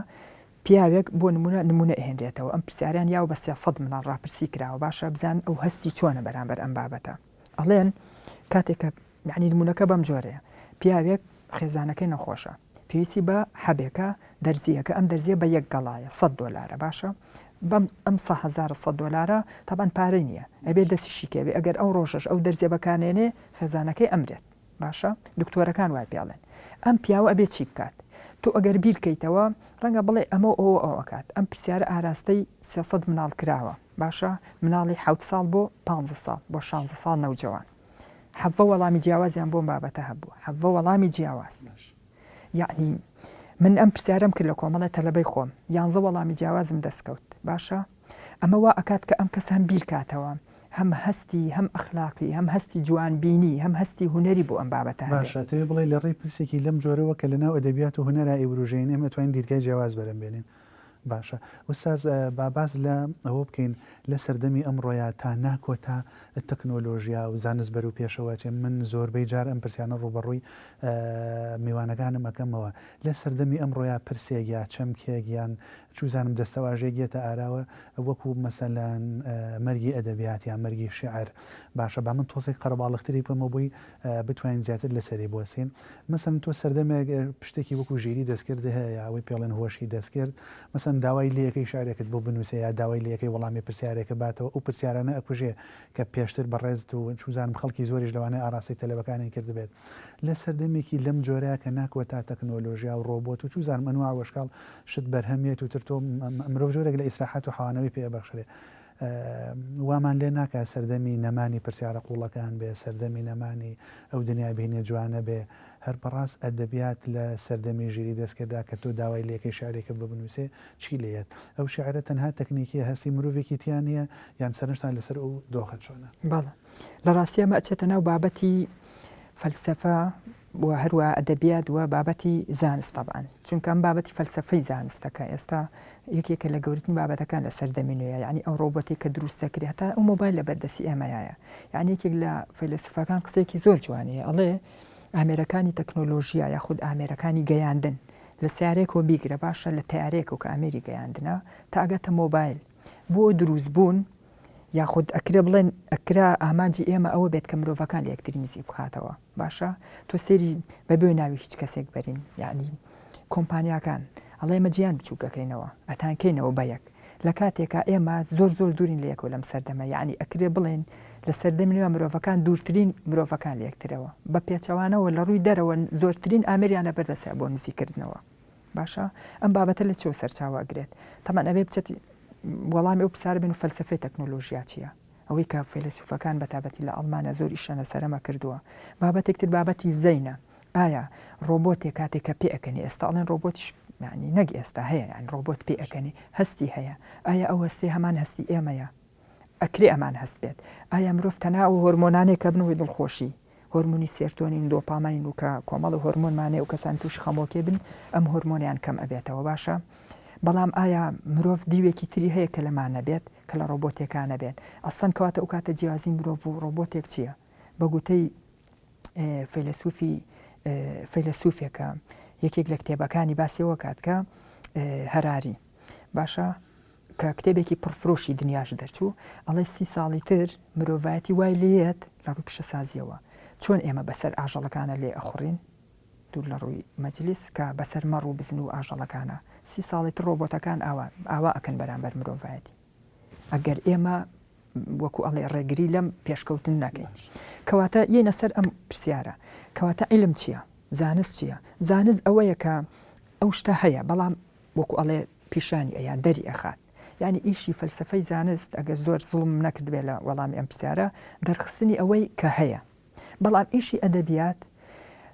B: پیاوێک بۆ نمونە نمونە ئەهێنرێتەوە ئەم پرسیاریان یاوە بە 300 مناڵ ڕاپرسی کراوە باشە بزان ئەو هەستی چۆنە بەرامبەر ئەم بابەتە ئەڵێن کاتێک کە یعنی نمونەکە بەم جۆرەیە پیاوێک خێزانەکەی نەخۆشە پێویستی بە حەبێکە دەرزیەکە ئەم دەرزیە بە یەک گەڵایە سەد دۆلارە باشە بەم ئەم سە هەزار سەد دۆلارە تەبعەن پارەی نییە ئەبێ دەستیشی کەوێ ئەگەر ئەو ڕۆژەش ئەو دەرزیە بەکارنێنێ خێزانەکەی ئەمرێت باشە دکتۆرەکان وای پێڵێن ئەم پیاوە ئەبێ چی بکات تۆ ئەگەر بیرکەیتەوە ڕەنگە بڵێ ئەمە ئەوە ئەو ئەکات ئەم پرسیارە ئاراستەی 300 مناڵ کراوە باشە مناڵی حەوت ساڵ بۆ 15 ساڵ بۆ 16 ساڵ نەوجەوان حەڤە وەڵامی جیاوازیان بۆم بابەتە هەبوو حەڤە وەڵامی جیاواز یەعنی من ئەم پرسیارەم کرد لە کۆمەڵێ تەلەبەی خۆم یانزە وەڵامی جیاوازم دەست کەوت باشە ئەمە وا ئەکات کە ئەم کەسە هەم بیرکاتەوە هەم هەستی هەم ئەخلاقی هەم هەستی جوان بینی هەم هەستی هونەری بۆ ئەم بابەتە هەبێ.
A: باشە ئەتەوێ بڵێی لە ڕێی پرسێکی لەم جۆرەوە کە لە ناو ئەدەبیات و هونەرا ئەیوروژێین ئێمە ئەتوانین دیدگای جیاواز بەرهەم بێنین باشە ئوستاز با باس لە ئەوە بکەین لە سەردەمی ئەمڕۆیا تا ناکۆتا تەکنۆلۆژیا و زانست بەرەو پێشەوە ئەچێ من زۆربەی جار ئەم پرسیانە ڕووبەڕووی میوانەکانم ئەکەمەوە لە سەردەمی ئەمڕۆیا پرسێک یا چەمکێک یان چوزانم دەستەواژەیەک یەتە ئاراوە وەکو مەسەلەن مەرگی ئەدەبیات یا مەرگی شیعر باشە با من تۆزێک قەرەباڵغتری بکەمەوە بۆی بتوانین زیاتر لەسەری بوەستین مەسەلەن تۆ سەردەمێک شتێکی وەکو ژیری دەستکرد هەیە یا ئەوەی پێڵێن هۆشی دەستکرد مەسەلەن داوای لێ ئەکەی شعرێکت بۆ بنووسێ یا داوای لێ ئەکەی وەڵامی پرسیارێکە باتەوە ئەو پرسیارانە ئەکوژێ کە پێشتر بەڕێزت و چوزانم خەڵکی زۆریش لەوانەیە ئاراستەی تەلەبەکانیان کردبێت لە سەردەمێکی لەم جۆرە کە ناکۆتا تەکنۆلۆژیا و ڕۆبۆت و چوزانم ئەنواع و ئەشکاڵ شت بەرهەم یەت و تر تۆ مرۆڤ جۆرێک لە ئیسراحەت و حەوانەوەی پێ ئەبەخشرێ وامان لێ ناکا سەردەمی نەمانی پرسیارە قوڵەکان بێ، سەردەمی نەمانی ئەو دنیابینیە جوانە بێ، هەر بەڕاست ئەدەبیات لە سەردەمی ژیری دەستکردا کە تۆ داوای لێکەی شیعرێکت بۆ بنووسێ چی لێ یەت؟ ئەو شیعرە تەنها تەکنیکیە هەستی مرۆڤێکی تیا نیە یان سەرنجتان لەسەر ئەو دۆخە چۆنە؟
B: بەڵێ لە ڕاستیا ئەمە ئەچێتە ناو بابەتی فەلسەفە و هەروەها ئەدەبیات و بابەتی زانست تەبعەن چونکە ئەم بابەتی فەلسەفەی زانستە کە ئێستا یەکێکە لە گەورەترین بابەتەکان لە سەردەمی نوێ یعنی ئەو ڕۆبۆتێک کە دروست دەکرێت هەتا ئەو مۆبایل لە بەردەستی ئێمەیە یعنی یەکێک لە فەیلەسوفەکان قسەیەکی زۆر جوانەیە ئەڵێ ئامێرەکانی تەکنۆلۆژیا یاخود ئامێرەکانی گەیاندن لە سیارێکەوە بیگرە باشە لە تیارێکەوە کە ئامێری گەیاندنە تا ئەگاتە مۆبایل بۆ دروست بوون یاخود ئەکرێ بڵێن ئەکرا ئامانجی ئێمە ئەوە بێت کە مرۆڤەکان لە یەکتری نزیک بخاتەوە باشە تۆ سێری بەبێ ناوی هیچ کەسێک بەرین یعنی کۆمپانیاکان ئەڵێ ئێمە جیان بچووکەکەینەوە ئەتانکەینەوە بە یەک لە کاتێکا ئێمە زۆر زۆر دوورین لە یەکەوە لەم سەردەمە یعنی ئەکرێ بڵێن لە سەردەمی نوێ مرۆڤەکان دوورترین مرۆڤەکان لە یەکترەوە بە پێچەوانەوە لە ڕووی دەرەوە زۆرترین ئامێریان لە بەردەسە بۆ نزیکردنەوە باشە ئەم بابەتە لە چێوە سەرچاوە ئەگرێت؟ تەبعەن ئەبێ بچێت وەڵامی ئەو پرسیارە بێن و فەلسەفەی تەکنۆلۆژیا چییە؟ ئەوەی کە فەیلەسوفەکان بە تابەتی لە ئەڵمانیا زۆر ئیشیان لەسەر ئەمە کردووە. بابەتێک تر بابەتی زەینە. ئایا ڕۆبۆتێک کاتێک کە پێ ئەکەنی ئێستا ئەڵێن ڕۆبۆتیش یانی نەک ئێستا هەیە یانی ڕۆبۆت پێ ئەکەنی هەستی هەیە ئایا ئەو هەستەی هەمان هەستی ئێمەیە؟ ئەکرێ ئەمان هەست بێت. ئایا مرۆڤ تەنها ئەو هۆرمۆنانەیە کە بنە هۆی دڵخۆشی؟ هۆرمۆنی سێرتۆنین و دۆپامین و کە کۆمەڵی هۆرمۆنمان هەیە و کەسان تووشی خەمۆکێ بن ئەم هۆرمۆنیان کەم ئەبێتەوە باشە. بەڵام ئایا مرۆڤ دیوێکی تری هەیە کە لەما نەبێت، کە لە ڕۆبۆتێکا نەبێت؟ ئەسڵەن کەواتە ئەو کاتە جیاوازی مرۆڤ و ڕۆبۆتێک چییە؟ بە گوتەی فەیلەسوفی فەیلەسوفێکە یەکێک لە کتێبەکانی باسی ئەوە کات کە هەراری باشە کە کتێبێکی پڕفرۆشی دنیاش دەرچوو ئەڵێ سی ساڵی تر مرۆڤایەتی وای لێت لە ڕووی پیشەسازیەوە چۆن ئێمە بەسەر ئاژەڵەکانە لێ ئەخوڕین دوور لە ڕووی مەجلیس کە بەسەر مەڕ و بزن و ئاژەڵەکانە سی ساڵی تر ڕۆبۆتەکان ئاوا ئاوا ئەکەن بەرامبەر مرۆڤایەتی ئەگەر ئێمە وەکو ئەڵێ ڕێگری لەم پێشکەوتن نەکەین کەواتە یەینە سەر ئەم پرسیارە کەواتە عیلم چییە؟ زانست چییە؟ زانست ئەوەیە کە ئەو شتە هەیە بەڵام وەکو ئەڵێ پیشانی ئەیا دەری ئەخات یعنی ئیشی فەلسفەی زانست ئەگەر زۆر زوڵم نەکردبێ لە وەڵامی ئەم پرسیارە دەرخستنی ئەوەی کە هەیە بەڵام ئیشی ئەدەبیات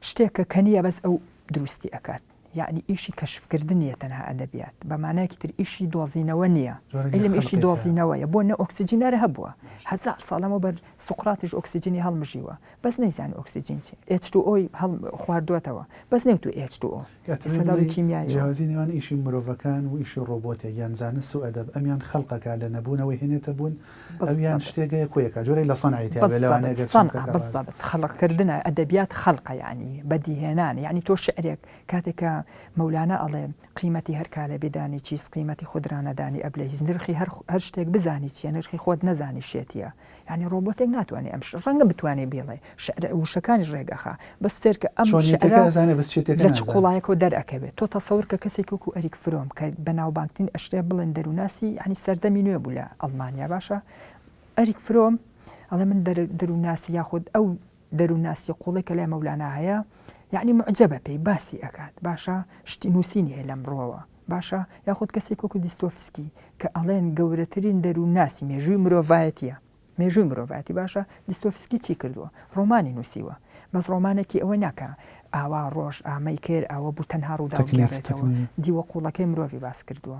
B: شتێکە کە نییە بەس ئەو دروستی ئەکات یەعنی ئیشی کەشفکردن نییە تەنها ئەدەبیات بە مانایەکی تر ئیشی دۆزینەوە نییە عیلم ئیشی دۆزینەوەیە بۆ نە ئۆکسجین هەر هەبووە هەزار ساڵ لەمەوبەر سوقراتیش ئۆکسجینی هەڵمژیوە بەس نەیزانی ئۆکسجین چیە H2O ی هەڵ خواردووەتەوە بەس نەیوتووە H2O ئێستا لە ڕووی کیمیاییەوە.
A: جیاوازی نێوان ئیشی مرۆڤەکان و ئیشی ڕۆبۆتێک یان زانست و ئەدەب ئەمیان خەلقەکا لە نەبوونەوەی هێنێتە بوون ئەویان
B: بالضبط.
A: شتێکە کۆیەکا جۆرێک لە سەنعی تیا بێ لەوانەیە
B: بالضبط
A: گەر
B: سەنعە
A: چەمکەکە ڕاست
B: بالضبط خەلقکردنە ئەدەبیات خەلقە یانی بەدیهێنانە یانی تۆ شیعرێک کاتێک کە مەولانا ئەڵێ قیمەتی هەر کالە بدانی چیست قیمەتی خود را ندانی ابلهیس نرخی هەر هەر شتێک بزانی چیە نرخی خۆت نەزانی شێتیە یانی ڕۆبۆتێک ناتوانێ ئەم ش ڕەنگە بتوانێ بیڵێ شعر وشەکانیش ڕێک ئەخا بەس سێرکە ئەم
A: چۆنیەتەکە
B: شعرە
A: ئەزانێ بەس چێتەکە
B: لە چ
A: نازانێ.
B: قوڵایەکەوە دەرئەکەوێ تۆ تەسەور کە کەسێکی وەکو ئەریک فرۆم کە بەناوبانگترین ئەشرێ بڵێن دەرووناسی یانی سەردەمی نوێ بوو لە ئەڵمانیا باشە ئەریک فرۆم ئەڵێ من دەرووناسی یاخود ئەو دەروونناسی قوڵی کە لای مەولانا هەیە یعنی معجبە پێی باسی ئەکات باشە شتی نووسینی هەیە لەم ڕووەوە باشە یاخود کەسێک وەکو دیستۆفسکی کە ئەڵێن گەورەترین دەروونناسی مێژووی مرۆڤایەتیە مێژووی مرۆڤایەتی باشە دیستۆفسکی چی کردووە ڕۆمانی نووسیوە بەس ڕۆمانێکی ئەوە ناکە ئاوا ڕۆژ ئامەی کرد ئەوە بوو تەنها ڕووداو
A: تەکنیک
B: بگێڕێتەوە
A: تەکنیک.
B: دیوە قوڵەکەی مرۆڤی باس کردووە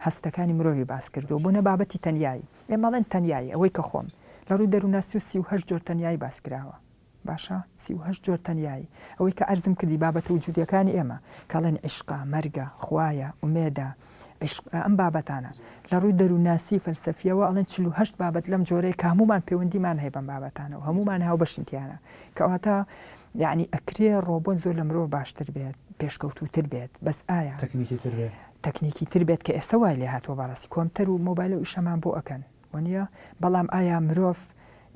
B: هەستەکانی مرۆڤی باس کردووە بۆ نە بابەتی تەنیایی ئێمە ئەڵێن تەنیایی ئەوەی کە خۆم لە ڕووی دەروونناسی و 38 جۆر تەنیایی باس کراوە باشە 38 جۆر تەنیایی ئەوەی کە عەرزم کردی بابەتە وجودیەکانی ئێمە کە ئەڵێن عیشقە مەرگە خوایە ئومێدە عیشق ئەم بابەتانە لە ڕووی دەروونناسی فەلسەفیەوە ئەڵێن 48 بابەت لەم جۆرەیە کە هەموومان پەیوەندیمان هەیە بەم بابەتانە و هەموومان هاوبەشین تیانە کەواتە یعنی ئەکرێ ڕۆبۆت زۆر لە مرۆڤ باشتر بێت پێشکەوتووتر بێت بەس ئایا
A: تەکنیکی تر بێت
B: تەکنیکی تر بێت کە ئێستا وای لێهاتووە بەڕاستی کۆمپتەر و مۆبایل و ئیشەمان بۆ ئەکەن وەنیە بەڵام ئایا مرۆڤ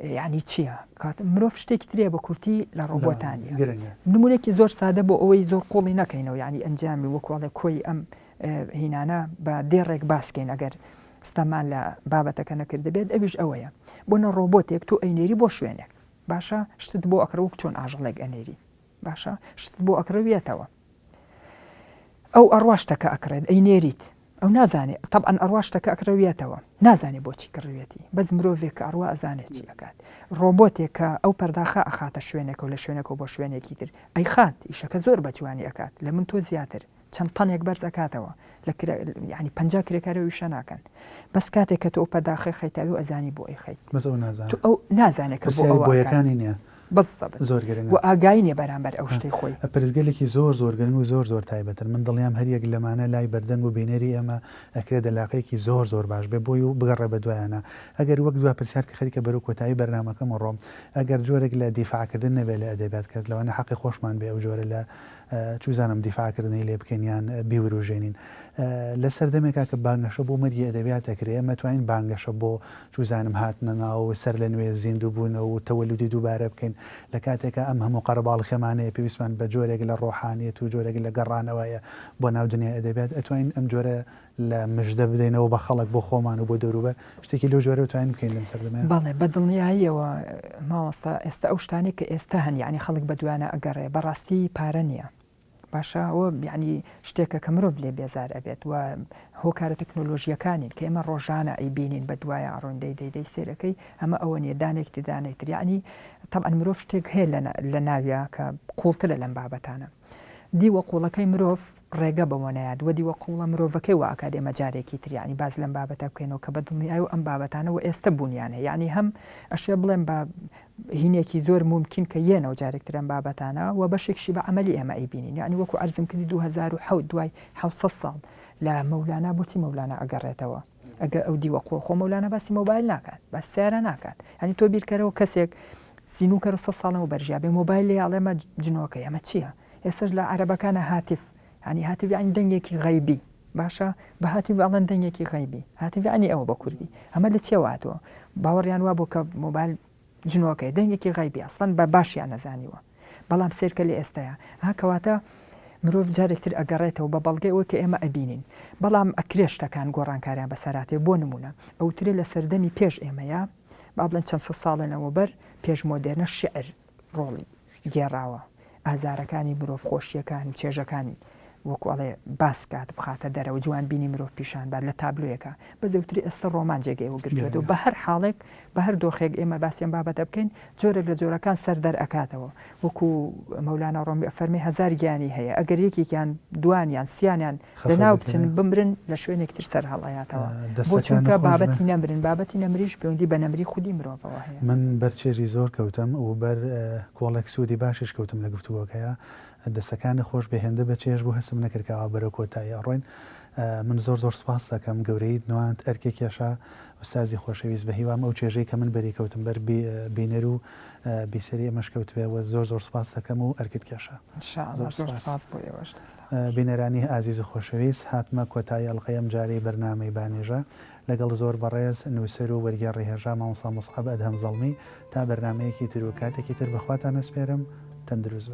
B: یعنی چییە کات مرۆڤ شتێکی ترە بە کورتی لە ڕۆبۆتان نیە
A: گرنگە
B: نمونێکی زۆر سادە بۆ ئەوەی زۆر قوڵی نەکەینەوە یعنی ئەنجامی وەکوڵێ کۆی ئەم هینانە بە دێڕێک باسکەین ئەگەر ستەمان لە بابەتەکە نەکردبێت ئەویش ئەوەیە بۆ نە ڕۆبۆتێک تۆ ئەینێری بۆ شوێنێک باشە شتت بۆ ئەکڕێ وەک چۆن ئاژەڵێک ئەنێری باشە شتت بۆ ئەکڕێ ئەو ئەڕوا شتەکە ئەکڕێت ئەینێریت ئەو نازانێ تەبعەن ئەڕوا شتەکە ئەکڕێتەوە نازانێ بۆچی کڕیوێتی بەس مرۆڤێک کە ئەڕوا ئەزانێت چی ئەکات ڕۆبۆتێک کە ئەو پەرداخە ئەخاتە شوێنێکەوە لە شوێنێکەوە بۆ شوێنێکی تر ئەیخات ئیشەکە زۆر بە جوانی ئەکات لە من تۆ زیاتر چەند تەنێک بەرز ئەکاتەوە لە کرا یعنی 50 کرێکارەوە ئیشە ناکەن بەس کاتێک کە تۆ ئەو پەرداخەی خەیتاوی و ئەزانی بۆ ئەیخەیت
A: بەس ئەو نازانێ
B: تۆ ئەو نازانێ کە بۆ
A: پرسیاری
B: ئەوە ئەکات
A: بۆیەکانی نییە
B: بالضبط
A: زۆر گرنگە.
B: و ئاگایی نیە بەرامبەر ئەو شتەی خۆی.
A: پرسگەلێکی زۆر زۆر گرنگ و زۆر زۆر تایبەتن من دڵنیام هەر یەک لەمانە لای بەردەنگ و بینەری ئێمە ئەکرێ دەلاقەیەکی زۆر زۆر باش بێ بۆی و بگەڕێ بە دوایانا ئەگەر وەک دوا پرسیار کە خەریکە بەرەو کۆتایی بەرنامەکەم ئەڕۆم ئەگەر جۆرێک لە دیفاع کردن نەبێ لە ئەدەبیات کە لەوانەیە حەقی خۆشمان بێ ئەو جۆرە لە چوزانم دیفاع کردنەی لێ بکەین یان بیوروژێنین لە سەردەمێکا کە بانگەشە بۆ مەرگی ئەدەبیات ئەکرێ ئێمە توانین بانگەشە بۆ چوزانم هاتنە ناو و سەر لە نوێ زیندوو بوونەوە و تەوەلودی دووبارە بکەین لە کاتێکا ئەم هەموو قەرەباڵخیەمانەیە پێویستمان بە جۆرێک لە ڕۆحانیەت و جۆرێک لە گەڕانەوەیە بۆ ناو دنیای ئەدەبیات ئەتوانین ئەم جۆرە لە مژدە بدەینەوە بە خەڵک بۆ خۆمان و بۆ دەوروبەر شتێکی لەو جۆرە بتوانین بکەین لەم سەردەمەیا؟
B: بەڵێ بە دڵنیاییەوە مامۆستا ئێستا ئەو شتانەی کە ئێستا هەن یانی خەڵک بە دوایانە ئەگەڕێ بەڕاستی پارە نییە باشە ئەوە یانی شتێکە کە مرۆڤ لێ بێزار ئەبێت و هۆکارە تەکنۆلۆژیەکانین کە ئێمە ڕۆژانە ئەیبینین بە دوایە ئەڕۆین دەی دەی دەی سێرەکەی ئەمە ئەوە نییە دانێک تر دانێک تر یانی تەبعەن مرۆڤ شتێک هەیە لە ناویا کە قوڵترە لەم بابەتانە. دیوە قوڵەکەی مرۆڤ ڕێگە بەوە نایات وە دیوە قوڵە مرۆڤەکەی وا ئەکات ئێمە جارێکی تر یانی باس لەم بابەتە بکەینەوە کە بە دڵنیایەوە ئەم بابەتانە وە ئێستە بوونیان هەیە یانی هەم ئەشێ بڵێم بە هینێکی زۆر مومکین کە یەنەوە جارێک تر ئەم بابەتانە وە بەشێکشی بە عەمەلی ئێمە ئەیبینین یانی وەکو عەرزم کردی 2007 دوای 700 ساڵ لە مەولانا بۆچی مەولانا ئەگەڕێتەوە ئەگەر ئەو دیوە قوڵ خۆ مەولانا باسی مۆبایل ناکات باسی سەیارە ناکات یانی تۆ بیرکەرەوە کەسێک سینوکەرە سە ساڵەوە بەرژیا بێ مۆبایل لێ ئەڵێ مە جنۆکەی ئەمە چییە ئێستاش لە عەرەبەکانە هاتف یانی هاتف یانی دەنگێکی غەیبی باشە بە هاتف ئەڵێن دەنگێکی غەیبی هاتف یانی ئەوە بە کوردی ئەمە لە چیەوە هاتووە باوەڕیان وا بوو کە مۆبایل جنۆکەیە دەنگێکی غەیبی ئەسڵەن بە باشیان نەزانیوە بەڵام سێرکە لە ئێستایا ها کەواتە مرۆڤ جارێکتر ئەگەڕێتەوە بە بەڵگەی ئەوەی کە ئێمە ئەبینین بەڵام ئەکرێ شتەکان گۆڕانکاریان بەسەراتێ بۆ نمونە ئەوترێ لە سەردەمی پێش ئێمەیە با بڵێن چەند سەد ساڵێ لەمەوبەر پێش مۆدێرنە شیعر ڕۆڵی گێڕاوە، ئازارەکانی مرۆڤ، خۆشییەکان و چێژەکانی وەکو ئەڵێ باس کات، بخاتە دەرەوە، جوانبینی مرۆڤ پیشان بات لە تابلۆیەکا. بەس دەوترێ ئێستا ڕۆمان جێگەی ئەوە گرتووەتەوە. بە هەر حاڵێک، بە هەر دۆخێک ئێمە باسی ئەم بابەتە بکەین، جۆرێک لە جۆرەکان سەر دەرئەکاتەوە. وەکو مەولانا ڕۆمی ئەفەرمێ هەزار گیانی هەیە، ئەگەر یەکێکیان، دوانیان، سیانیان لەناو بچن، بمرن، لە شوێنێکی تر سەر هەڵئەیاتەوە. بۆ چونکە بابەتی نەمرن، بابەتی نەمریش پەیوەندی بە نەمری خودی مرۆڤەوە هەیە.
A: من بەر چێژی زۆر کەوتم و بەر کۆڵێک سوودی باشیش کەوتم لە گفتوگۆکەیا. دەستەکانت خۆش بێ هێندە بە چێژ بوو هەستم نەکرد کە ئاوا بەرەو کۆتایی ئەڕۆین. من زۆر زۆر سوپاست دەکەم گەورەیت نواند ئەرکێ کێشا ئوستازی خۆشەویست بەهیوام ئەو چێژەی کە من بەری کەوتم بەر بینەر و بیسەری ئێمەش کەوتبێ وە زۆر زۆر سوپاست دەکەم و ئەرکت کێشا.
B: ان شاء اللە زۆر سوپاس بۆ ئێوەش دەستان
A: خۆش. بینەرانی ئازیز و خۆشەویست هاتمە کۆتایی ئەڵقەی ئەمجارەی بەرنامەی بانێژە لەگەڵ زۆر بەڕێز نووسەر و وەرگێڕی هێژا مامۆستا موسعەب ئەدهەم زەڵمی تا بەرنامەیەکی تر و کاتێکی تر بەخواتان ئەسپێرم تەندروست بن.